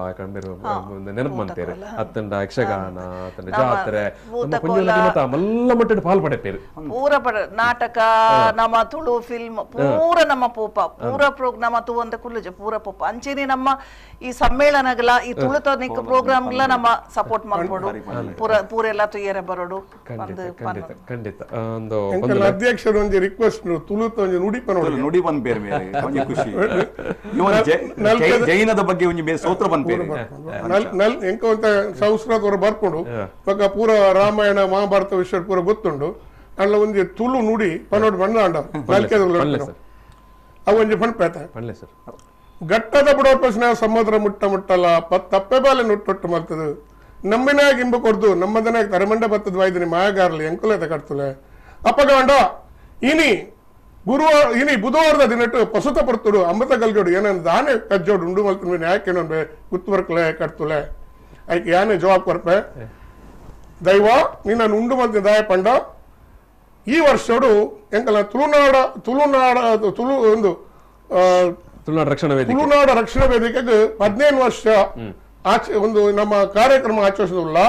ನೆನಪು ಮಂತೀರಿ ಅತ್ತಂಡ ಯಕ್ಷಗಾನ ಅತ್ತಂಡ ಜಾತ್ರೆ ನಮ್ಮ ಮಲ್ಲ ಮಟ್ಟದ ಪಾಲ್ ಪಡೆಪೇರು ಪೂರ ಪಡ ನಾಟಕ ನಮ್ಮ ತುಳು ಫಿಲ್ಮ್ ಪೂರ ನಮ್ಮ ಪೋಪ ಪೂರ ಪ್ರೋಗ್ರಾಮ್ ತೂವಂತ ಕುಲ್ಲುಜ ಪೂರ ಪೋಪ ಅಂಚೆನೆ ನಮ್ಮ ಈ ಸಮ್ಮೇಳನಗಳ ಈ ತುಳುತ ಪ್ರೋಗ್ರಾಮ್ಗಳ ನಮ್ಮ ಸಪೋರ್ಟ್ ಮಾಡ್ಬೋದು ಪೂರ ಪೂರೆಲ್ಲ ತುಯ್ಯರೆ ಬರೋಡು ಖಂಡಿತ ಖಂಡಿತ ಅಧ್ಯಕ್ಷರು ಒಂಜಿ ರಿಕ್ವೆಸ್ಟ್ ತುಳುತ ಒಂಜಿ ನುಡಿ ನುಡಿ ಬಂದ್ ಬೇರೆ ಬೇರೆ ಒಂಜಿ ಖುಷಿ ಜೈನದ ಬಗ್ಗೆ ಒಂಜಿ ಬೇರೆ ಸೂತ್ರ ಬಂದ್ ಬೇರೆ ಎಂಕ ಅಂತ ಸಂಸ್ಕೃತ ಬರ್ಕೊಂಡು ಪಕ್ಕ ಪೂರ ರಾಮಾಯಣ ಮಹಾಭಾರತ ವಿಷಯ ಪೂರ ಗೊತ್ತುಂಡು ಅಲ್ಲ ಒಂಜಿ ತುಳು ನುಡಿ ಪನ್ನೋಡು ಬಣ್ಣ ಅಂಡ ಅವು ಒಂಜಿ ಪಣ್ಪೇತ ಗಟ್ಟದ ಬುಡೋ ಪ್ರಶ್ನೆ ಸಮುದ್ರ ಮುಟ್ಟ ಮುಟ್ಟಲ್ಲ ತಪ್ಪೆ ಬಾಲೆ ನುಟ್ಟೊಟ್ಟು ಮಲ್ತದು ನಮ್ಮಿನಾಗ ಇಂಬ ಕೊರ್ದು ನಮ್ಮದನಾಗ ತರಮಂಡ ಬತ್ತದ ವಾಯ್ದಿನಿ ಮಾಯಗಾರ್ಲಿ ಎಂಕುಲೇತ ಕಟ್ತಲೆ ಅಪ್ಪಗಂಡ ಇನಿ ಗುರುವಾರ ಇನಿ ಬುಧವಾರದ ದಿನಟ್ಟು ಪಸುತ ಪರ್ತುಡು ಅಮೃತ ಗಲ್ಗಡು ಏನಂದ ದಾನೆ ಕಜ್ಜೋಡು ಉಂಡು ಮಲ್ತು ಯಾಕೆ ಗುತ್ತುವರ್ಕಲೆ ಕಟ್ತುಲೆ ಐಕೆ ಯಾನೆ ಜವಾಬ್ ಕೊರ್ಪೆ ದೈವ ನಿನ್ನ ಉಂಡು ಮಲ್ತಿನ ದಾಯ ಪಂಡ ಈ ವರ್ಷಡು ಎಂಕಲ ತುಳುನಾಡ ತುಳುನಾಡ ತುಳು ಒಂದು ತುಳುನಾಡ ರಕ್ಷಣಾ ವೇದಿಕೆ ತುಳುನಾಡ ರಕ್ಷಣಾ ವೇದಿಕೆಗೆ 15 ವರ್ಷ ಆಚೆ ಒಂದು ನಮ್ಮ ಕಾರ್ಯಕ್ರಮ ಆಚರಿಸೋದಿಲ್ಲ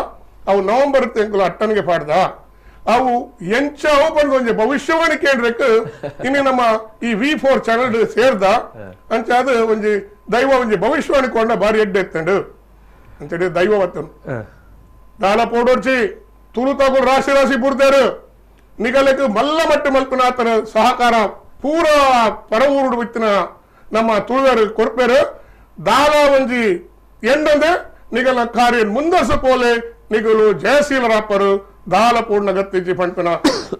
ಅವು ನವೆಂಬರ್ ತಿಂಗಳು ಅಟ್ಟನಿಗೆ ಪಾಡ್ದ ಅವು ಎಂಚ ಬಂದು ಒಂಜಿ ಭವಿಷ್ಯವಾಣಿ ಕೇಂದ್ರಕ್ಕೆ ಇನ್ನು ನಮ್ಮ ಈ V4 channel ಸೇರ್ದ ಅಂಚ ಅದು ಒಂಜಿ ದೈವ ಒಂಜಿ ಭವಿಷ್ಯವಾಣಿ ಕೊಂಡ ಬಾರಿ ಎಡ್ಡೆ ಎತ್ತಂಡು ಅಂತೇಳಿ ದೈವ ಬತ್ತನು ದಾಳ ಪೋಡೋರ್ಚಿ ತುಳು ತಗೋ ರಾಶಿ ರಾಶಿ ಬುಡ್ತಾರು ನಿಗಲಕ್ಕೆ ಮಲ್ಲ ಮಟ್ಟ ಮಲ್ಪನಾತನ ಸಹಕಾರ ಪೂರ ಪರವೂರುಡು ಬಿತ್ತಿನ ನಮ್ಮ ತುಳುವರು ಕೊರ್ಪೇರು ದಾಲ ಒಂಜಿ ಎಂಡಂದೆ ನಿಗಲ ಕಾರ್ಯ ಮುಂದರ್ಸ ಪೋಲೆ ನಿಗಲು ಜಯಶೀಲರಾಪರು ದಾಲ ಪೂರ್ಣ ಗತ್ತಿಜಿ ಪಂಪನ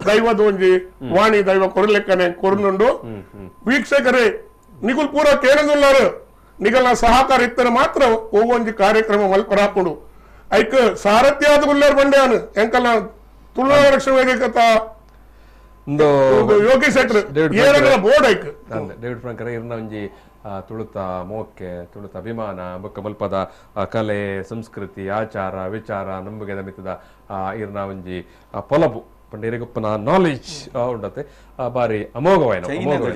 ದೈವದ ಒಂಜಿ ವಾಣಿ ದೈವ ಕೊರಲೆಕ್ಕನೆ ಕೊರ್ನುಂಡು ವೀಕ್ಷಕರೇ ನಿಗುಲ್ ಪೂರ ಕೇಳದುಲ್ಲಾರು ನಿಗಲ ಸಹಕಾರ ಇತ್ತನ ಮಾತ್ರ ಒಂಜಿ ಕಾರ್ಯಕ್ರಮ ಮಲ್ಪರಾಪುಡು ಐಕ್ ಸಾರಥ್ಯಾದ ಉಲ್ಲೇರ್ ಬಂಡ್ಯಾನು ಎಂಕಲ್ಲ ತುಳುನಾಡ ರಕ್ಷಣಾ ವೇದಿಕೆತ ಯೋಗಿ ಶೆಟ್ರು ಏರಗಳ ಬೋರ್ಡ್ ಐಕ್ ಡೇವಿಡ್ ಫ್ರಾಂಕರ್ ಇರ್ನ ಒಂಜಿ ತುಳುತ ಮೋಕೆ ತುಳುತ ಅಭಿಮಾನ ಬೊಕ್ಕ ಮಲ್ಪದ ಕಲೆ ಸಂಸ್ಕೃತಿ ಆಚಾರ ವಿಚಾರ ನಂಬಿಕೆದ ಮಿತ್ತದ ಇರ್ನ ಒಂಜಿ ಪೊಲಬು ಪಂಡ ನಾಲೆಜ್ ಉಂಡತೆ ಬಾರಿ ಅಮೋಘವಾಯಿನ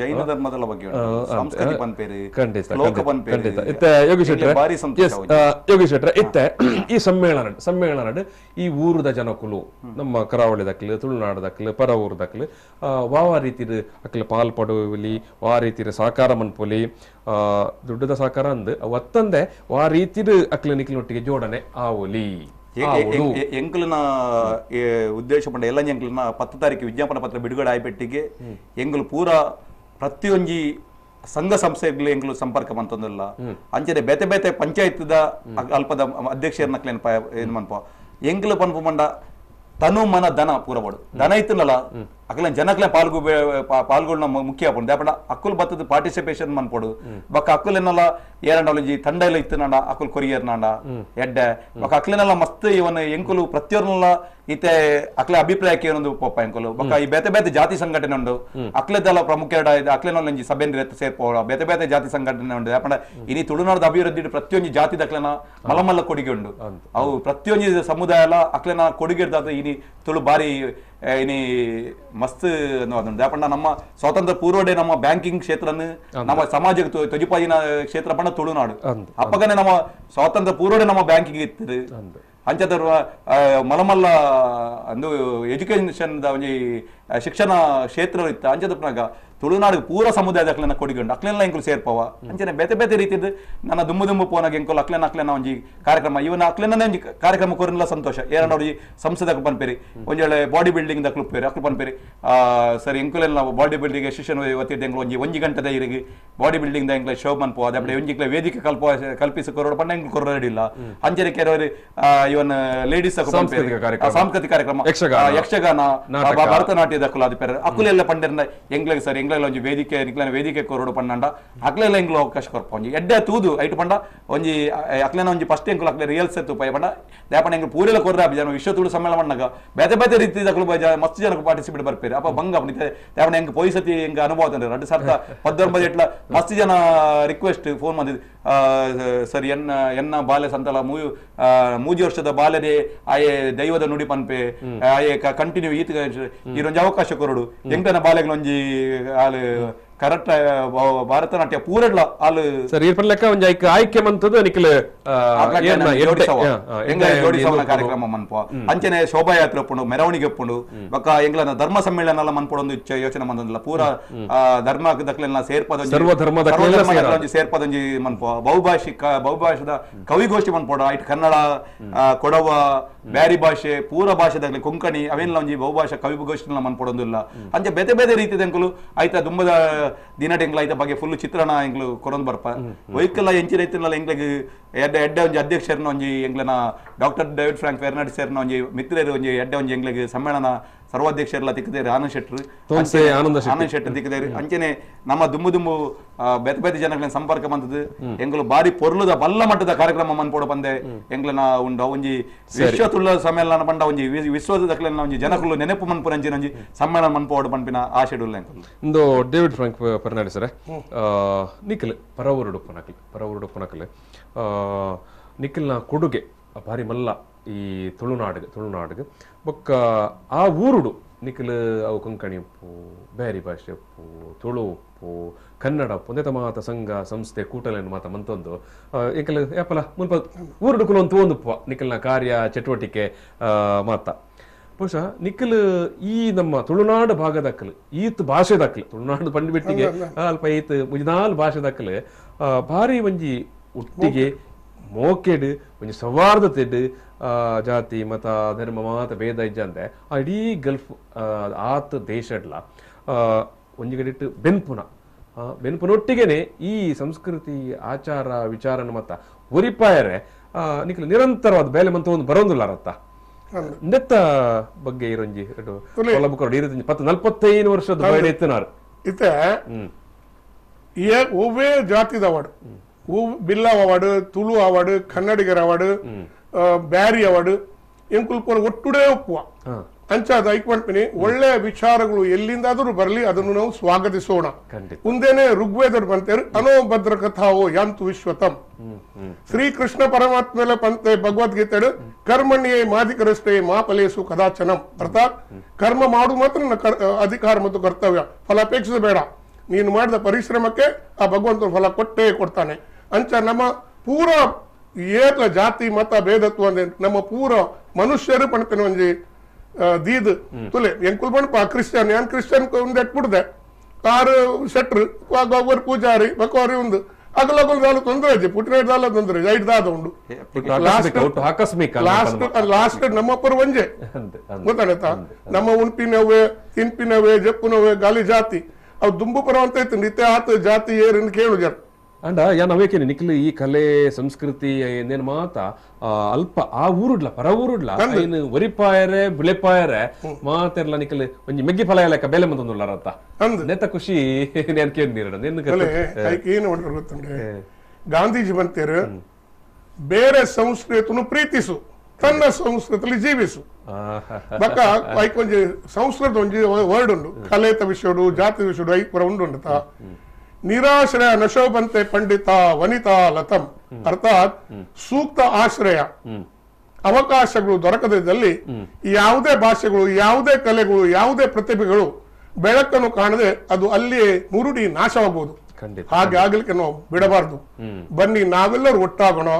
ಜೈನ ಧರ್ಮದ ಬಗ್ಗೆ ಸಂಸ್ಕೃತಿ ಪನ್ಪೇರು ಖಂಡಿತ ಶ್ಲೋಕ ಪನ್ಪೇರು ಖಂಡಿತ ಇತ್ತೆ ಯೋಗೀಶ್ ಶೆಟ್ರೆ ಬಾರಿ ಸಂತೋಷ ಯೋಗೀಶ್ ಶೆಟ್ರೆ ಇತ್ತೆ ಈ ಸಮ್ಮೇಳನ ಈ ಊರದ ಜನಕುಲು ನಮ್ಮ ಕರಾವಳಿ ದಕ್ಲು ತುಳುನಾಡು ದಕ್ಲು ಪರ ಊರು ದಕ್ಲು ವಾವ ರೀತಿರು ಅಕ್ಲು ಪಾಲ್ ಪಡುವಲಿ ವಾ ರೀತಿರು ಸಹಕಾರ ಮನ್ಪೊಲಿ ದುಡ್ಡದ ಸಹಕಾರ ಅಂದ್ ಒತ್ತಂದೆ ವಾ ರೀತಿರು ಅಕ್ಲು ನಿಕ್ಲಿನೊಟ್ಟಿಗೆ ಜೋಡಣೆ ಆವೊಲಿ ಎಂಕುಲಿನ ಉದ್ದೇಶ ಪಂಡ ಎಲ್ಲ ಎಂಕುಲಿನ 10 ತಾರೀಕು ವಿಜ್ಞಾಪನ ಪತ್ರ ಬಿಡುಗಡೆ ಆಯ್ಪೆಟ್ಟಿಗೆ ಎಂಕುಲು ಪೂರ ಪ್ರತಿಯೊಂಜಿ ಸಂಘ ಸಂಸ್ಥೆಗಳು ಎಂಕುಲು ಸಂಪರ್ಕ ಮಂತೊಂದಿಲ್ಲ ಅಂಚನೆ ಬೇತೆ ಬೇತೆ ಪಂಚಾಯತ್ದ ಅಲ್ಪದ ಅಧ್ಯಕ್ಷರನ್ನ ಏನು ಮನ್ಪ ಎಂಕುಲು ಪನ್ಪು ಮಂಡ ತನು ಮನ ಧನ ಪೂರ ಬೋಡು ಧನ ಇತ್ತಲ್ಲ ಅಕಲ ಜನಕ್ಲೆ ಪಾಲ್ಗು ಪಾಲ್ಗೊಳ್ಳ ಮುಖ್ಯ ಆಪುಂಡು ದಾಪಂಡ ಅಕ್ಕುಲ್ ಬತ್ತದ ಪಾರ್ಟಿಸಿಪೇಷನ್ ಮನ್ಪೊಡು ಬೊಕ್ಕ ಅಕ್ಕುಲೆನಲ್ಲ ಏರಂಡ ಒಂಜಿ ತಂಡ ಎಲ್ಲ ಇತ್ತನಾಂಡ ಅಕ್ಕುಲ್ ಕೊರಿಯರ್ನಾಂಡ ಎಡ್ಡೆ ಬೊಕ್ಕ ಅಕ್ಲೆನೆಲ್ಲ ಮಸ್ತ್ ಇವನ್ ಎಂಕುಲು ಪ್ರತಿಯೊರ್ನೆಲ್ಲ ಇತ್ತೆ ಅಕ್ಲೆ ಅಭಿಪ್ರಾಯಕ್ಕೆ ಏನೊಂದು ಪೋಪ ಎಂಕುಲು ಬೊಕ್ಕ ಈ ಬೇತೆ ಬೇತೆ ಜಾತಿ ಸಂಘಟನೆ ಉಂಡು ಅಕ್ಲೆದೆಲ್ಲ ಪ್ರಮುಖ ಅಕ್ಲೆನೊಂಜಿ ಒಂಜಿ ಸಭೆ ಸೇರ್ಪೋ ಬೇತೆ ಬೇತೆ ಜಾತಿ ಸಂಘಟನೆ ಉಂಡು ಯಾಪಂಡ ಇನಿ ತುಳುನಾಡದ ಅಭಿವೃದ್ಧಿ ಪ್ರತಿಯೊಂಜಿ ಜಾತಿ ದಕ್ಲೆನ ಮಲಮಲ್ಲ ಕೊಡುಗೆ ಉಂಡು ಅವು ಪ್ರತಿಯೊಂಜಿ ಸಮುದಾಯ ಎಲ್ಲ ಅಕ್ಲೆನ ಕೊಡುಗೆ ಇನಿ ತುಳು ಬಾರಿ ಇನಿ ಮಸ್ತ್ ಯಾಪಂಡ ನಮ್ಮ ಸ್ವಾತಂತ್ರ್ಯ ಪೂರ್ವಡೆ ನಮ್ಮ ಬ್ಯಾಂಕಿಂಗ್ ಕ್ಷೇತ್ರನ ನಮ್ಮ ಸಮಾಜಕ್ಕೆ ತೊಜಿಪಾಯಿನ ಕ್ಷೇತ್ರ ಪಂಡ ತುಳುನಾಡು ಅಪ್ಪಗನೆ ನಮ್ಮ ಸ್ವಾತಂತ್ರ್ಯ ಪೂರ್ವಡೆ ನಮ್ಮ ಬ್ಯಾಂಕಿಂಗ್ ಇತ್ತು ಅಂಚದ ಮಲಮಲ್ಲ ಅಂದು ಎಜುಕೇಶನ್ ಒಂಜಿ ಶಿಕ್ಷಣ ಕ್ಷೇತ್ರ ಇತ್ತು ಅಂಚದ ಪನಾಗ ತುಳುನಾಡು ಪೂರ ಸಮುದಾಯದ ಅಕ್ಲೆನ ಕೊಡುಗೆ ಉಂಡು ಅಕ್ಲೆಲ್ಲ ಎಂಕುಲು ಸೇರ್ಪವ ಅಂಚನೆ ಬೇತೆ ಬೇತೆ ರೀತಿದ್ದು ನನ್ನ ದುಮ್ಮು ದುಮ್ಮು ಪೋನಾಗ ಎಂಕುಲು ಅಕ್ಲೆನ ಅಕ್ಲೆನ ಒಂಜಿ ಕಾರ್ಯಕ್ರಮ ಇವನ ಅಕ್ಲೆನೇ ಒಂಜಿ ಕಾರ್ಯಕ್ರಮ ಕೊರಿಲ್ಲ ಸಂತೋಷ ಏರಂಡ ಒಂಜಿ ಸಂಸದ ಪನ್ಪೇರಿ ಒಂಜಿ ವೇಳೆ ಬಾಡಿ ಬಿಲ್ಡಿಂಗ್ ದಕ್ಲು ಪೇರಿ ಅಕ್ಲು ಪನ್ಪೇರಿ ಸರಿ ಎಂಕುಲೆಲ್ಲ ಬಾಡಿ ಬಿಲ್ಡಿಂಗ್ ಶಿಕ್ಷಣ ಒತ್ತಿದ್ದು ಎಂಕುಲು ಒಂಜಿ ಒಂಜಿ ಗಂಟೆದ ಇರಿಗೆ ಬಾಡಿ ಬಿಲ್ಡಿಂಗ್ the ಎಂಕ್ಲೆ show ಮನ್ಪೋ ಅದೇ ಒಂಜಿ ವೇದಿಕೆ ಕಲ್ಪಿಸಿ ಕೊರೋಡು ಪಂಡ ಎಂಕುಲು ಕೊರೋಡು ರೆಡಿ ಇಲ್ಲ ಅಂಚನೆ ಕೆಲವರು ಇವನ್ ಲೇಡೀಸ್ ಸಾಂಸ್ಕೃತಿಕ ಕಾರ್ಯಕ್ರಮ ಯಕ್ಷಗಾನ ಭರತನಾಟ್ಯದ ಅಕ್ಕುಲು ಅದು ಪೇರೆ ಅಕ್ಕುಲೆಲ್ಲ ಪಂಡಿರ್ನ ಎಂಗ್ಲೆಗ್ ಸರ್ ಎಂಗ್ಲೆಲ್ಲ ಒಂಜಿ ವೇದಿಕೆ ನಿಕ್ಲೆನ ವೇದಿಕೆ ಕೊರೋಡು ಪಂಡ ಅಕ್ಲೆಲ್ಲ ಎಂಗ್ಲು ಅವಕಾಶ ಕೊರ್ಪ ಒಂಜಿ ಎಡ್ಡೆ ತೂದು ಐಟು ಪಂಡ ಒಂಜಿ ಅಕ್ಲೆನ ಒಂಜಿ ಫಸ್ಟ್ ಎಂಕುಲು ಅಕ್ಲೆ ರಿಯಲ್ಸ್ ತೂಪಾಯ ಪಂಡ ದಾಪಂಡ ಎಂಗ್ಲು ಪೂರೆಲ್ಲ ಕೊರ್ರ ಜನ ವಿಶ್ವ ತುಳು ಸಮ್ಮೇಳನ ಮಣ್ಣಗ ಬೇತೆ ಬೇತೆ ರೀತಿ ಅಕ್ಲು ಮಸ್ತ್ ಜನಕ್ಕೆ ಪಾರ್ಟಿಸಿಪೇಟ್ ಬರ್ಪೇರು ಅಪ್ಪ ಬಂಗ ದಾಪಂಡ ಎಂಗ್ ಪೋಯಿಸತಿ ಎಂಗ್ ಅನುಭವ ತಂದ್ರೆ 2019 ಎಟ್ಲ ಮಸ್ತ್ ಜನ ರಿಕ್ವೆಸ್ಟ್ ಫೋನ್ ಬಂದಿದ್ದು ಸರ್ ಎನ್ನ ಎನ್ನ ಬಾಲೆ ಸಂತಲ ಮೂಜಿ ವರ್ಷದ ಬಾಲೆದೆ ಆಯೆ ದೈವದ ನುಡಿ ಪನ್ಪೆ ಆಯೆ ಕಂಟಿನ್ಯೂ ಈತ ಈರೊಂಜಿ ಅವಕಾಶ ಕೊರಡು ಎಂಕನ ಬಾಲೆಗಳೊಂಜಿ ಆಲ್ ಕರೆಕ್ಟ್ ಭರತನಾಟ್ಯ ಪೂರೆಡ್ಲ ಆಲ್ ಸರ್ ಈರ್ಪನ್ ಲೆಕ್ಕ ಒಂಜಿ ಆಯ್ಕೆ ಆಯ್ಕೆ ಮಂತದ್ದು ನಿಕ್ಲೆ ಜೋಡಿಸವನ ಕಾರ್ಯಕ್ರಮ ಮನ್ಪ ಅಂಚನೆ ಶೋಭಾಯಾತ್ರೆ ಒಪ್ಪುಂಡು ಮೆರವಣಿಗೆ ಒಪ್ಪುಂಡು ಬೊಕ್ಕ ಎಂಗ್ಲನ ಧರ್ಮ ಸಮ್ಮೇಳನ ಎಲ್ಲ ಮನ್ಪೊಡೊಂದು ಯೋಚನೆ ಮಂದೊಂದಿಲ್ಲ ಪೂರ ಧರ್ಮ ದಕ್ಲೆಲ್ಲ ಸೇರ್ಪದೊಂಜಿ ಸರ್ವಧರ್ಮದ ಸೇರ್ಪದೊಂಜಿ ಮನ್ಪ ಬಹುಭಾಷದ ಕವಿಗೋಷ್ಠಿ ಮನ್ಪೊಡ ಐಟ್ ಕನ್ನಡ ಕೊಡವ ಬ್ಯಾರಿ ಭಾಷೆ ಪೂರ ಭಾಷೆದಾಗ್ಲಿ ಕೊಂಕಣಿ ಅವೆಲ್ಲ ಒಂಜಿ ಬಹುಭಾಷಾ ಕವಿಗೋಷ್ಠಿನ ಮನ್ಪೊಡೊಂದಿಲ್ಲ ಅಂಚೆ ಬೇತೆ ಬೇತೆ ರೀತಿದ ಎಂಕುಲು ಆಯ್ತಾ ದುಂಬದ ದಿನಟ ಎಂಗ್ಲ ಐತ ಬಗ್ಗೆ ಫುಲ್ ಚಿತ್ರಣ ಎಂಗ್ಲು ಕೊರೊಂದು ಬರ್ಪ ವೈಕಲ್ಲ ಎಂಚಿನ ಐತಿನಲ್ಲ ಎಂಗ್ಲಿಗ್ ಎಡ್ಡೆ ಎಡ್ಡೆ ಒಂಜಿ ಅಧ್ಯಕ್ಷರನ್ನ ಒಂಜಿ ಎಂಗ್ಲನ doctor David Frank Fernandes ಸರ್ನ ಒಂಜಿ ಮಿತ್ರರು ಒಂಜಿ ಎಡ್ಡೆ ಒಂಜಿ ಎಂಗ್ಲಿಗ್ ಸಮ್ಮೇಳನ ಸರ್ವಾಧ್ಯಕ್ಷರೆಲ್ಲ ತಿಕ್ಕದೇರು ಆನಂದ್ ಶೆಟ್ರು ಆನಂದ್ ಶೆಟ್ಟರ್ ತಿಕ್ಕದೇರು ಅಂಚನೆ ನಮ್ಮ ದುಮ್ಮು ದುಮ್ಮು ಬೇತೆ ಬೇತೆ ಜನಗಳನ್ನ ಸಂಪರ್ಕ ಬಂದದ್ದು ಎಂಗ್ಲು ಬಾರಿ ಪೊರ್ಲುದ ಬಲ್ಲ ಮಟ್ಟದ ಕಾರ್ಯಕ್ರಮ ಮನ್ಪೋಡು ಬಂದೆ ಎಂಗ್ಲನ ಉಂಡು ಒಂಜಿ ವಿಶ್ವ ತುಳ್ಳ ಸಮ್ಮೇಳನ ಪಂಡ ಒಂಜಿ ವಿಶ್ವದ ಒಂಜಿ ಜನಕುಲು ನೆನಪು ಮನ್ಪುರ ಅಂಚಿನ ಒಂಜಿ ಸಮ್ಮೇಳನ ಮನ್ಪೋಡು ಪನ್ಪಿನ ಆಶೆ ಉಲ್ಲ ಎಂಕುಲು. ಇಂದು David Frank Fernandes sir Nikhil ಪರವೂರುಡುಪ್ಪನಕಲ್ ಪರವೂರುಡುಪ್ಪನಕಲ್ ನಿಖಿಲ್ನ ಕೊಡುಗೆ ಭಾರಿ ಮಲ್ಲ ಈ ತುಳುನಾಡಿಗೆ ತುಳುನಾಡಿಗೆ ಬೊಕ್ಕ ಆ ಊರುಡು ನಿಖಿಲ್ ಅವು ಕೊಂಕಣಿ ಉಪ್ಪು ಬ್ಯಾರಿ ಭಾಷೆ ಉಪ್ಪು ತುಳು ಉಪ್ಪು ಕನ್ನಡ ಉಪ್ಪು ಒಂದೇ ಮಾತ ಸಂಘ ಸಂಸ್ಥೆ ಕೂಟಲೆಯನ್ನು ಮಾತ ಮಂತೊಂದು ಏಕಲ್ ಯಾಪಲ ಮುಲ್ಪ ಊರುಡು ಕುಲ ಒಂದು ಉಪ್ಪ ನಿಖಿಲ್ನ ಕಾರ್ಯ ಚಟುವಟಿಕೆ ಮಾತ ಬಹುಶಃ ನಿಖಿಲ್ ಈ ನಮ್ಮ ತುಳುನಾಡು ಭಾಗದಕ್ಕಲು ಈತ್ ಭಾಷೆ ದಕ್ಕಲು ತುಳುನಾಡು ಪಂಡಿಬಿಟ್ಟಿಗೆ ಅಲ್ಪ ಈತ್ ಮುಜಿನಾಲ್ ಭಾಷೆ ದಕ್ಕಲು ಭಾರಿ ಒಂಜಿ ಒಟ್ಟಿಗೆ ಮೋಕೆಡ್ ಒಂಜಿ ಸೌಹಾರ್ದತೆಡ್ ಜಾತಿ ಮತ ಧರ್ಮ ಮಾತ ಭೇದ ಇಜ್ಜಂದೆ ಆ ಇಡೀ ಗಲ್ಫ್ ಆತ ದೇಶಡ್ಲ ಒಂಜಿ ಗಡಿಟ್ಟು ಬೆನ್ಪುನ ಬೆನ್ಪುನೊಟ್ಟಿಗೆನೆ ಈ ಸಂಸ್ಕೃತಿ ಆಚಾರ ವಿಚಾರನ ಮತ್ತ ಒರಿಪಾಯರೆ ನಿಕ್ಲು ನಿರಂತರವಾದ ಬೇಲೆ ಮಂತ ಒಂದು ಬರೋದಿಲ್ಲ ರತ್ತ ನೆತ್ತ ಬಗ್ಗೆ ಇರೊಂಜಿ 45 ವರ್ಷದ ಬಯಡೆ ಇತ್ತನಾರು ಇತ್ತೆ ಒವ್ವೇ ಜಾತಿದ ಅವಾರ್ಡ್ ಬಿಲ್ಲ ಅವಾರ್ಡ್ ತುಳು ಅವಾರ್ಡ್ ಕನ್ನಡಿಗರ ಅವಾರ್ಡ್ ಬ್ಯಾರಿ ಅವಾರ್ಡ್ ಎಂಕುಲ್ ಒಟ್ಟುಡೇ ಒಪ್ಪುವ ಅಂಚಾದ ಐಕ್ಮಂಟ್ಪಿನಿ ಒಳ್ಳೆಯ ವಿಚಾರಗಳು ಎಲ್ಲಿಂದಾದರೂ ಬರಲಿ ಅದನ್ನು ನಾವು ಸ್ವಾಗತಿಸೋಣ. ಮುಂದೇನೆ ಋಗ್ವೇದರು ಬಂತೇರು ಅನೋಭದ್ರ ಕಥಾವೋ ಯಾಂತು ವಿಶ್ವತಂ ಶ್ರೀಕೃಷ್ಣ ಪರಮಾತ್ಮಲೆ ಪಂತೆ ಭಗವದ್ಗೀತೆ ಕರ್ಮಣ್ಯೇ ಮಾಧಿಕರಷ್ಟೇ ಮಾ ಫಲೇಸು ಕದಾಚನಂ. ಅರ್ಥಾತ್ ಕರ್ಮ ಮಾಡು ಮಾತ್ರ ನನ್ನ ಅಧಿಕಾರ ಮತ್ತು ಕರ್ತವ್ಯ, ಫಲಾಪೇಕ್ಷಿಸಬೇಡ. ನೀನು ಮಾಡಿದ ಪರಿಶ್ರಮಕ್ಕೆ ಆ ಭಗವಂತನ ಫಲ ಕೊಟ್ಟೇ ಕೊಡ್ತಾನೆ. ಅಂಚ ನಮ್ಮ ಪೂರ ಏಕ ಜಾತಿ ಮತ ಭೇದತ್ವ ಅಂದ್ರೆ ನಮ್ಮ ಪೂರ ಮನುಷ್ಯರು ಪಣ್ಪಿನ ಒಂಜಿ ದೀದ್ ತುಲೆ ಎಂಕುಲ್ ಪಣಪ ಕ್ರಿಶ್ಚಿಯನ್ ಯಾನ್ ಕ್ರಿಶ್ಚಿಯನ್ ಒಂದು ಎಟ್ಬಿಡ್ದೆ ಆರು ಶೆಟ್ರು ಒಬ್ಬರು ಪೂಜಾರಿ ಬಕೋರಿ ಒಂದು ಅಗಲಗೊಲ್ ದಾಲ ತೊಂದರೆ ಅಜ್ಜಿ ಪುಟ್ಟಿನ ದಾಲ ತೊಂದರೆ ಐಟ್ ದಾದ ಉಂಡು ಲಾಸ್ಟ್ ಲಾಸ್ಟ್ ನಮ್ಮಪ್ಪರು ಒಂಜೆ ಗೊತ್ತಾಯ್ತಾ. ನಮ್ಮ ಉಣ್ಪಿನವೇ ತಿನ್ಪಿನವೇ ಜಪ್ಪುನವೇ ಗಾಲಿ ಜಾತಿ ಅವು ದುಂಬು ಪರವಂತ ಇತ್ತು ನಿತ್ಯ ಆತ ಜಾತಿ ಏರನ್ನು ಕೇಳು ಜನ ಅಂಡ ಯಾನ್ ಅವೇಕೇನೆ ನಿಕ್ಲು ಈ ಕಲೆ ಸಂಸ್ಕೃತಿ ಏನೇನು ಮಾತ ಅಲ್ಪ ಆ ಊರುಡ್ಲ ಪರ ಊರುಡ್ಲ ಏನು ಒರಿಪಾಯರೆ ಬುಳೆಪಾಯರೆ ಮಾತೆರ್ಲ ನಿಕ್ಲು ಒಂಜಿ ಮೆಗ್ಗಿ ಫಲ ಲೆಕ್ಕ ಬೇಲೆ ಮಂತೊಂದುಲ್ಲಾರ ಅಂತ ನೆತ್ತ ಖುಷಿ ನೇನ್ ಕೇಂದಿರ ಏನು ಗೊತ್ತುಂಟೆ ಗಾಂಧೀಜಿ ಬಂತೇರು ಬೇರೆ ಸಂಸ್ಕೃತಿಯನ್ನು ಪ್ರೀತಿಸು ತನ್ನ ಸಂಸ್ಕೃತಿಯಲ್ಲಿ ಜೀವಿಸು. ಬಕ್ಕ ಐಕ್ ಒಂಜಿ ಸಂಸ್ಕೃತ ಒಂಜಿ ವರ್ಡ್ ಉಂಡು ಕಲೆತ ವಿಷಯಡು ಜಾತಿ ವಿಷಯಡು ಐಕ್ ಪುರ ಉಂಡು ಉಂಡತ ನಿರಾಶ್ರಯ ನಶೋಭಂತೆ ಪಂಡಿತ ವನಿತಾ ಲತಂ. ಅರ್ಥಾತ್ ಸೂಕ್ತ ಆಶ್ರಯ ಅವಕಾಶಗಳು ದೊರಕದಿದ್ದಲ್ಲಿ ಯಾವುದೇ ಭಾಷೆಗಳು ಯಾವುದೇ ಕಲೆಗಳು ಯಾವುದೇ ಪ್ರತಿಭೆಗಳು ಬೆಳಕನ್ನು ಕಾಣದೆ ಅದು ಅಲ್ಲಿಯೇ ಮುರುಡಿ ನಾಶವಾಗಬಹುದು. ಹಾಗೆ ಆಗ್ಲಿಕ್ಕೆ ನಾವು ಬಿಡಬಾರದು. ಬನ್ನಿ ನಾವೆಲ್ಲರೂ ಒಟ್ಟಾಗೋಣ,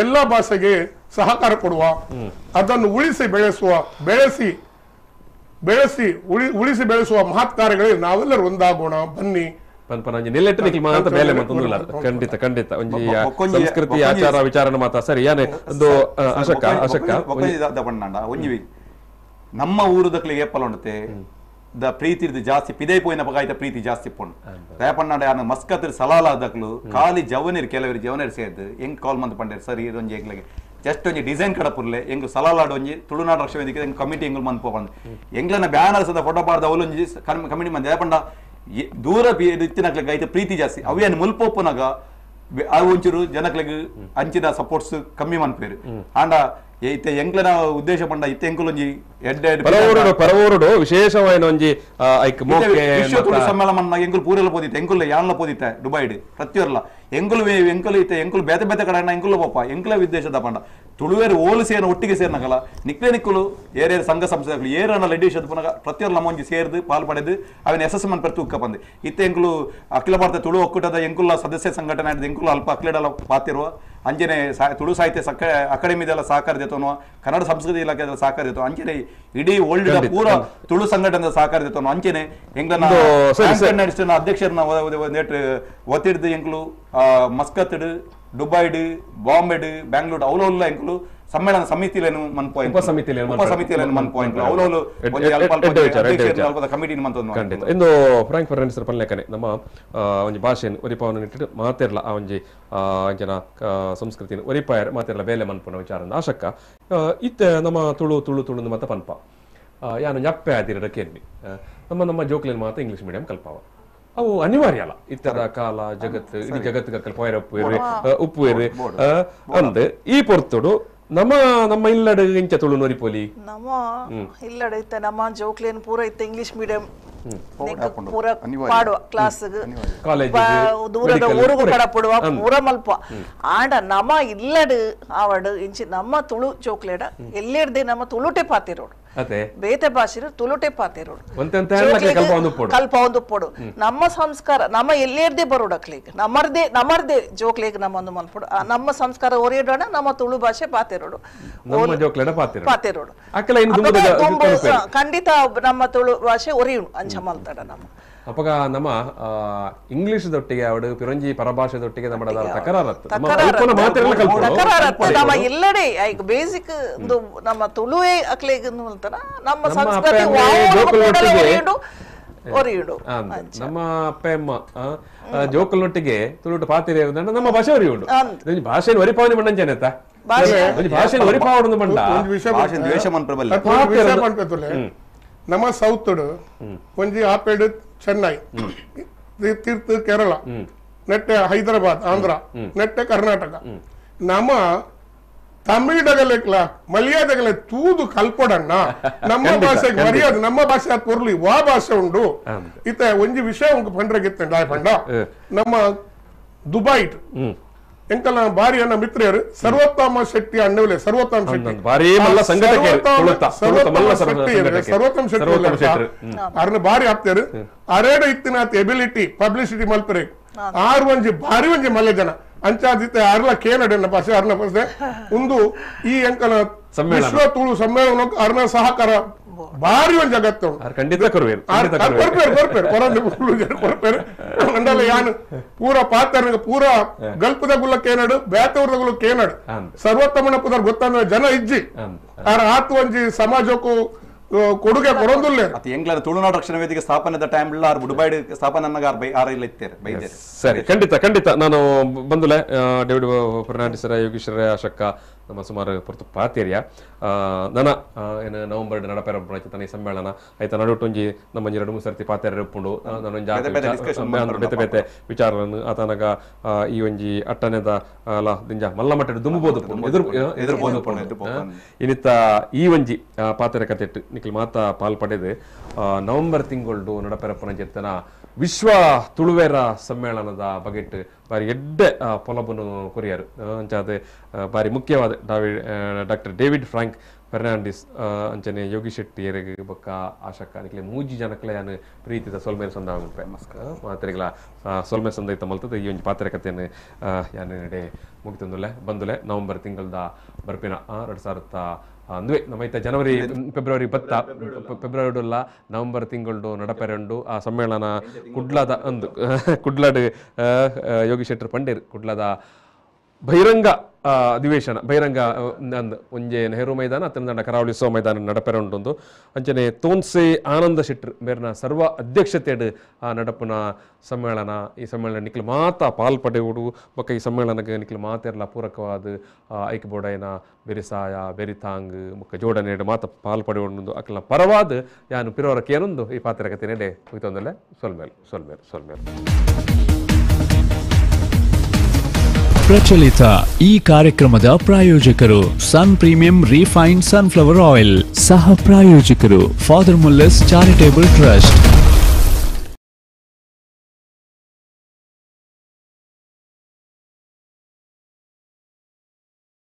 ಎಲ್ಲ ಭಾಷೆಗೆ ಸಹಕಾರ ಕೊಡುವ, ಅದನ್ನು ಉಳಿಸಿ ಬೆಳೆಸುವ ಬೆಳೆಸಿ ಬೆಳೆಸಿ ಉಳಿಸಿ ಬೆಳೆಸುವ ಮಹತ್ ಕಾರ್ಯಗಳಿಗೆ ನಾವೆಲ್ಲರೂ ಒಂದಾಗೋಣ ಬನ್ನಿ. ಖಂಡಿತ ಖಂಡಿತ ಒಂಜಿ ಸಂಸ್ಕೃತಿ ಆಚಾರ ವಿಚಾರನ ಮಾತಾ ಸರಿ ಯಾನೆ ಒಂದು ಅಶಕ ಅಶಕ ಒಂಜಿ ನಮ್ಮ ಊರುದಕ್ಲಿಗೆ ಏಪಲ ಉಂಡತೆ the ಪ್ರೀತಿ ಜಾಸ್ತಿ ಪಿದೇ ಪೋಯಿನ ಪಗಾಯ್ತ ಪ್ರೀತಿ ಜಾಸ್ತಿ ಪೋಂಡು ದಯಪಣ್ಣಾಡ ಯಾನ ಮಸ್ಕತ್ ಸಲಾಲ ದಕ್ಲು ಖಾಲಿ ಜವನಿರ್ ಕೆಲವರು ಜವನಿರ್ ಸೇರ್ದು ಹೆಂಗ್ ಕಾಲ್ ಮಂತ್ ಪಂಡೇರು ಸರಿ ಇದೊಂಜಿ ಎಂಗ್ಲಿಗೆ ಜಸ್ಟ್ ಒಂಜಿ ಡಿಸೈನ್ ಕಡಪುರ್ಲೆ ಎಂಗ್ ಸಲಾಲಾಡ್ ಒಂಜಿ ತುಳುನಾಡು ರಕ್ಷಣೆ ವೇದಿಕೆ ಎಂಗ್ ಕಮಿಟಿ ಎಂಗ್ಲು ಮಂತ್ ಪೋಪಂದು ಎಂಗ್ಲನ ಬ್ಯಾನರ್ಸ್ ಅದ ಫೋಟೋ ಪಾಡ್ದ ಅವಲೊಂಜಿ ಕಮಿಟಿ ಮಂತ್ ದಯಪಂಡ ದೂರ ಇತ್ತಿನಕ್ಲೆಗ್ ಐತ ಪ್ರೀತಿ ಜಾಸ್ತಿ ಅವೇನು ಮುಲ್ಪೊಪ್ಪುನಗ ಅವು ಒಂಚೂರು ಜನಕ್ಲೆಗ್ ಅಂಚಿನ ಸಪೋರ್ಟ್ಸ್ ಕಮ್ಮಿ ಮನ್ಪೇರು ಆಂಡ ಇತ್ತೆ ಎಂಕ್ಲೆನ ಉದ್ದೇಶ ಪಂಡ ಇತ್ತೆ ಎಂಕುಲೊಂಜಿ ಎಡ್ಡೆ ಪರವೂರುಡು ವಿಶೇಷವಾಯಿನ ಒಂಜಿ ಐಕ್ ಮೋಕೆ ವಿಶ್ವ ತುಳು ಸಮ್ಮೇಳನ ಮನ್ನ ಎಂಕುಲು ಪೂರೆಲ ಪೋದಿತ್ತೆ ಎಂಕುಲು ಯಾನ್ಲ ಪೋದಿತ್ತೆ ದುಬೈಡ್ ಪ್ರತಿಯೊರ್ಲ ಎಂಕುಲು ಎಂಕುಲು ಇತ್ತೆ ಎಂಕುಲು ಬೇತೆ ಬೇತೆ ಕಡೆ ಎಂಕುಲು ಪೋಪ ಎಂಕುಲ ಉದ್ದೇಶದ ಪಂಡ ತುಳುವೇರು ಓಲು ಸೇನ ಒಟ್ಟಿಗೆ ಸೇರ್ನಕಲ ನಿಕ್ಲೆ ನಿಕ್ಕುಲು ಏರೇರು ಸಂಘ ಸಂಸ್ಥೆಗಳು ಏರನ್ನ ಲೆಡಿಷನ್ ಪುನಗ ಪ್ರತಿಯೊರ್ಲ ನಮ್ಮ ಒಂಜಿ ಸೇರ್ದು ಪಾಲ್ ಪಡೆದು ಅವನ ಎಸ್ ಎಸ್ ಮನ್ ಪ್ರತಿ ಉಕ್ಕ ಬಂದು ಇತ್ತೆ ಎಂಕುಲು ಅಖಿಲ ಭಾರತ ತುಳು ಒಕ್ಕೂಟದ ಎಂಕುಲ ಸದಸ್ಯ ಸಂಘಟನೆ ಎಂಕುಲು ಅಲ್ಪ ಅಖಿಲಡಲ ಪಾತಿರುವ ಅಂಜನೆ ತುಳು ಸಾಹಿತ್ಯ ಅಕಾಡೆಮಿದೆಲ್ಲ ಸಹಕಾರ ದೇತೋನು ಕನ್ನಡ ಸಂಸ್ಕೃತಿ ಇಲಾಖೆದೆಲ್ಲ ಸಹಕಾರ ದೇತೋ ಅಂಚನೆ ಇಡೀ ವರ್ಲ್ಡ್ ಪೂರ ತುಳು ಸಂಘಟನೆ ಸಹಕಾರ ದೇತೋನು ಅಂಚನೆ ಎಂಗ್ಲನ ಅಧ್ಯಕ್ಷರನ್ನ ಒತ್ತಿಡ್ದು ಎಂಕುಲು ಮಸ್ಕತ್ಡ್ ದುಬೈಡ್ ಬಾಂಬೆಡ್ ಬ್ಯಾಂಗ್ಳೂರ್ ಅವಲೋಲ್ಲ ಎಂಕುಲು ಸಮ್ಮೇಳನ ಸಮಿತಿಲೇನು ಮನ್ಪೋಯಿಂಟ್ ಉಪ ಸಮಿತಿಲೇನು ಮನ್ಪೋಯಿಂಟ್ ಅವಲೋಲು ಅಲ್ಪ ಕಮಿಟಿ ಮಂತೊಂದು ಖಂಡಿತ ಇಂದು ಫ್ರಾಂಕ್ ಫರ್ನಾಂಡಿಸ್ ಪನ್ಲೆಕ್ಕನೆ ನಮ್ಮ ಒಂಜಿ ಭಾಷೆಯನ್ನು ಒರಿಪಾವನ ಇಟ್ಟಿಟ್ಟು ಮಾತೆರ್ಲ ಆ ಒಂಜಿ ಅಂಚನ ಸಂಸ್ಕೃತಿನ ಒರಿಪಾಯರ್ ಮಾತೆರ್ಲ ಬೇಲೆ ಮನ್ಪುನ ವಿಚಾರ ಆಶಕ್ಕ ಇತ್ತೆ ನಮ್ಮ ತುಳು ತುಳು ತುಳು ಮತ್ತ ಪನ್ಪ ಯಾನು ಅಪ್ಪೆ ಆದಿರ ಕೇಳ್ವಿ ನಮ್ಮ ನಮ್ಮ ಜೋಕ್ಲೇನು ಮಾತ್ರ ಇಂಗ್ಲೀಷ್ ಮೀಡಿಯಂ ಕಲ್ಪಾವ ಅವು ಅನಿವಾರ್ಯ ಅಲ್ಲ ಇತರ ಕಾಲ ಜಗತ್ತು ಇಡೀ ಜಗತ್ತು ಪೋಯರ ಉಪ್ಪುವೇರು ಉಪ್ಪುವೇರು ಅಂದ್ ಈ ಪೊರ್ತುಡು ನಮ್ಮ ನಮ್ಮ ಇಲ್ಲಡೆ ಇಂಚ ತುಳು ನೋರಿಪೋಲಿ ನಮ್ಮ ಇಲ್ಲಡೆ ಇತ್ತ ನಮ್ಮ ಜೋಕ್ಲೇನ್ ಪೂರ ಇತ್ತ ಇಂಗ್ಲಿಷ್ ಮೀಡಿಯಂ ಪೂರ ಪಾಡುವ ಕ್ಲಾಸ್ ದೂರದ ಊರುಗು ಕಡಪಡುವ ಪೂರ ಮಲ್ಪ ಆಂಡ ನಮ್ಮ ಇಲ್ಲಡು ಆವಡು ಇಂಚಿ ನಮ್ಮ ತುಳು ಜೋಕ್ಲೇಡ ಎಲ್ಲೆರ್ದೆ ನಮ್ಮ ತುಳುಟೆ ಪಾತಿರೋಡು ಬೇತೆ ಭಾಷೆ ತುಳುಟೆ ಪಾತಿರೋಡು ಕಲ್ಪ ಒಂದು ಪೊಡು ನಮ್ಮ ಸಂಸ್ಕಾರ ನಮ್ಮ ಎಲ್ಲೇರ್ದೆ ಬರೋಡಕ್ಲಿಗ್ ನಮ್ಮರ್ದೆ ನಮ್ಮರ್ದೆ ಜೋಕ್ಲೇಗ್ ನಮ್ಮ ಒಂದು ಮನ್ಪೊಡು ನಮ್ಮ ಸಂಸ್ಕಾರ ಒರಿಯಡೋಣ ನಮ್ಮ ತುಳು ಭಾಷೆ ಪಾತಿರೋಡು ಪಾತಿರೋಡು ಖಂಡಿತ ನಮ್ಮ ತುಳು ಭಾಷೆ ಒರಿಯುಣು ಅಂಚ ಮಲ್ತಡ ನಮ್ಮ ಅಪಗ ನಮ್ಮ ಇಂಗ್ಲಿಷ್ ದೊಟ್ಟಿಗೆ ಅವಡು ಪಿರಂಜಿ ಪರಭಾಷೆದೊಟ್ಟಿಗೆ ನಮ್ಮ ತಕರಾರತ್ತು ನಮ್ಮ ಇಲ್ಲಡೆ ಐಕ್ ಬೇಸಿಕ್ ನಮ್ಮ ತುಳುವೆ ಅಕ್ಲೆಗ್ ನಮ್ಮ ಸಂಸ್ಕೃತಿ ನಮ್ಮ ಅಪ್ಪ ಅಮ್ಮ ಜೋಕಲ್ನೊಟ್ಟಿಗೆ ತುಳುಟು ಪಾತಿರೆ ನಮ್ಮ ಭಾಷೆ ಒರಿಯುಂಡು ಭಾಷೆ ಒರಿಪಾವನೆ ಮಂಡಂಚನೆ ಭಾಷೆ ಒರಿಪಾವಣೆ ಮಂಡ ನಮ್ಮ ಸೌತ್ ಒಂಜಿ ಆಪೇಡು ಚೆನ್ನೈ ತೀರ್ಥ ಕೇರಳ ನೆಟ್ಟೆ ಹೈದರಾಬಾದ್ ಆಂಧ್ರ ನೆಟ್ಟೆ ಕರ್ನಾಟಕ ನಮ್ಮ ತಮಿಳಗಲೆಕ್ಲ ಮಲಯಾಳಗಲೆ ತೂದು ಕಲ್ಪೊಡಣ್ಣ ನಮ್ಮ ಭಾಷೆಗೆ ಮರ್ಯಾದೆ ನಮ್ಮ ಭಾಷೆ ಪೊರ್ಲಿ ವಾ ಭಾಷೆ ಉಂಡು ಇತ್ತ ಒಂಜಿ ವಿಷಯ ಉಂಟು ಪಂಡ್ರಗಿತ್ತಂಡ ಪಂಡ ನಮ್ಮ ದುಬೈಟ್ ಎಂಕಲ ಬಾರಿ ಅಣ್ಣ ಮಿತ್ರರು ಸರ್ವೋತ್ತಮ ಶೆಟ್ಟಿ ಅಣ್ಣವಲೆ ಸರ್ವೋತ್ತಮ ಶೆಟ್ಟಿ ಸರ್ವೋತ್ತಮ ಶೆಟ್ಟಿ ಅರ್ನ ಬಾರಿ ಆಪ್ತೇರು ಅರೇಡ ಇತ್ತಿನಾತ್ ಎಬಿಲಿಟಿ ಪಬ್ಲಿಸಿಟಿ ಮಲ್ಪರೆ ಆರು ಒಂಜಿ ಬಾರಿ ಒಂಜಿ ಮಲ್ಲೆ ಜನ ಅಂಚಾದಿತ್ತೆ ಅರ್ಲ ಕೇನಡೆನ್ನ ಭಾಷೆ ಅರ್ನ ಭಾಷೆ ಒಂದು ಈ ಎಂಕಲ ವಿಶ್ವ ತುಳು ಸಮ್ಮೇಳನ ಅರ್ನ ಸಹಕಾರ ಬಾರಿ ಒಂಜಿ ಅಗತ್ಯ ಖಂಡಿತ ಕೊರ್ವೇರು ಕೊರ್ಪೇರು ಕೊರ್ಪೇರು ಅಂಡಲ ಯಾನು ಪೂರ ಪಾತ್ರ ಪೂರ ಗಲ್ಪದ ಗುಲ್ಲ ಕೇನಡು ಬೇತವ್ರದ ಗುಲ್ಲ ಕೇನಡು ಸರ್ವೋತ್ತಮನ ಪುದರ್ ಗೊತ್ತಂದ್ರೆ ಜನ ಇಜ್ಜಿ ಆರ್ ಆತು ಒಂಜಿ ಸಮಾಜಕ್ಕೂ ಕೊಡುಗೆ ಕೊರೊಂದುಲ್ಲೆ ಎಂಗ್ಲ ತುಳುನಾಡು ರಕ್ಷಣಾ ವೇದಿಕೆ ಸ್ಥಾಪನೆದ ಟೈಮ್ ಇಲ್ಲ ದುಬೈಡ್ ಸ್ಥಾಪನೆ ಆರ್ ಇಲ್ಲ ಇತ್ತೇರೆ. ಸರಿ, ಖಂಡಿತ ಖಂಡಿತ ನಾನು ಬಂದುಲೆ ಡೇವಿಡ್ ಫರ್ನಾಂಡಿಸರ ಯೋಗೀಶ್ವರ ಅಶಕ್ಕ ನಮ್ಮ ಸುಮಾರು ಪೊರ್ತು ಪಾತೇರಿಯ ನನ ಏನು ನವಂಬರ್ ನಡಪೆರ ತನ್ನ ಈ ಸಮ್ಮೇಳನ ಆಯ್ತಾ ನಡುಟು ಒಂಜಿ ನಮ್ಮ ಒಂಜಿ ಎರಡು ಮೂರು ಸರ್ತಿ ಪಾತೇರ ಉಪ್ಪುಂಡು ನಾನೊಂಜಿ ಬೇತೆ ಬೇತೆ ವಿಚಾರಗಳನ್ನು ಆತನಗ ಈ ಒಂಜಿ ಅಟ್ಟನೆದ ಅಲ್ಲ ದಿಂಜ ಮಲ್ಲ ಮಟ್ಟದ ದುಂಬುಬೋದು ಎದುರು ಎದುರ್ಬೋದು ಇನ್ನಿತ್ತ ಈ ಒಂಜಿ ಪಾತೆರ ಕತೆಟ್ಟು ನಿಖಿಲ್ ಮಾತಾ ಪಾಲ್ ಪಡೆದು ನವಂಬರ್ ತಿಂಗಳು ನಡಪೆರಪ್ಪನ ಜೆತ್ತನ ವಿಶ್ವ ತುಳುವೆರ ಸಮ್ಮೇಳನದ ಬಗೆಟ್ ಬಾರಿ ಎಡ್ಡೆ ಪೊಲಬನ್ನು ಕೊರಿಯರು ಅಂಚಾದ ಬಾರಿ ಮುಖ್ಯವಾದ ಡಾಕ್ಟರ್ ಡೇವಿಡ್ ಫ್ರಾಂಕ್ ಫೆರ್ನಾಂಡಿಸ್ ಅಂಚನೆ ಯೋಗಿ ಶೆಟ್ಟಿ ಎರೆಗ್ ಬೊಕ್ಕ ಆಶಕ್ಕ ನಿಕ್ಲೆ ಮೂಜಿ ಜನಕ್ಲೆ ಯಾನು ಪ್ರೀತಿದ ಸೊಲ್ಮೇಲೆ ಸಂದ ಮಾತ್ರೆಗಳ ಸೊಲ್ಮೆ ಸಂದೈತ ಮಲ್ತದ ಈ ಒಂಜಿ ಪಾತ್ರೆ ಕಥೆಯನ್ನು ಯಾನು ನಡೆ ಮುಗಿತಂದುಲೆ ಬಂದುಲೆ ನವಂಬರ್ ತಿಂಗಳದ ಬರ್ಪಿನ 2000 ಅಂದುವೆ ನಮ್ಮ ಐತ ಜನವರಿ ಫೆಬ್ರವರಿ ಬತ್ತ ಫೆಬ್ರವರಿಡುಲ್ಲ ನವಂಬರ್ ತಿಂಗಳು ನಡಪೆರಂಡು ಆ ಸಮ್ಮೇಳನ ಕುಡ್ಲಾದ ಅಂದು ಕುಡ್ಲಾಡು ಯೋಗಿ ಶೆಟ್ಟರ್ ಪಂಡೇರ್ ಕುಡ್ಲಾದ ಬಹಿರಂಗ ಅಧಿವೇಶನ ಬಹಿರಂಗ ಅಂದ್ ಒಂಜೆ ನೆಹರು ಮೈದಾನ ಅತ್ತಂದ ಕರಾವಳಿ ಸೋ ಮೈದಾನ ನಡಪೆರಂಡೊಂದು ಅಂಚನೆ ತೋನ್ಸೆ ಆನಂದ ಶೆಟ್ಟರ್ ಮೇರ್ನ ಸರ್ವ ಅಧ್ಯಕ್ಷತೆಡು ಆ ನಡಪುನ ಸಮ್ಮೇಳನ ಈ ಸಮ್ಮೇಳನ ನಿಖಿಲ್ ಮಾತಾ ಪಾಲ್ ಪಡೆಯುಡು ಬೊಕ್ಕ ಈ ಸಮ್ಮೇಳನಕ್ಕೆ ನಿಖಿಲ್ ಮಾತೆರ್ಲ ಪೂರಕವಾದ ಐಕ್ ಬೋಡೈನ ಬೆರಿಸಾಯ ಬೆರಿತಾಂಗ್ ಬೊಕ್ಕ ಜೋಡಣೆ ಮಾತ ಪಾಲ್ ಪಡೆಯುಂಡು ಅಕ್ಲ ಪರವಾದ ಯಾನು ಪಿರೋರಕ್ಕೆ ಏನೊಂದು ಈ ಪಾತ್ರಕತೆ ನೆಡೆ ಹೋಯ್ತೊಂದಲ್ಲ ಸೊಲ್ಮೇಲ್ ಸೊಲ್ಮೇಲ್ ಸೊಲ್ಮೇಲ್. ಪ್ರಚಲಿತ ಈ ಕಾರ್ಯಕ್ರಮದ ಪ್ರಾಯೋಜಕರು Sun premium refined sunflower oil, ಸಹ ಪ್ರಾಯೋಜಕರು ಫಾದರ್ ಮುಲ್ಲಸ್ ಚಾರಿಟೇಬಲ್ ಟ್ರಸ್ಟ್.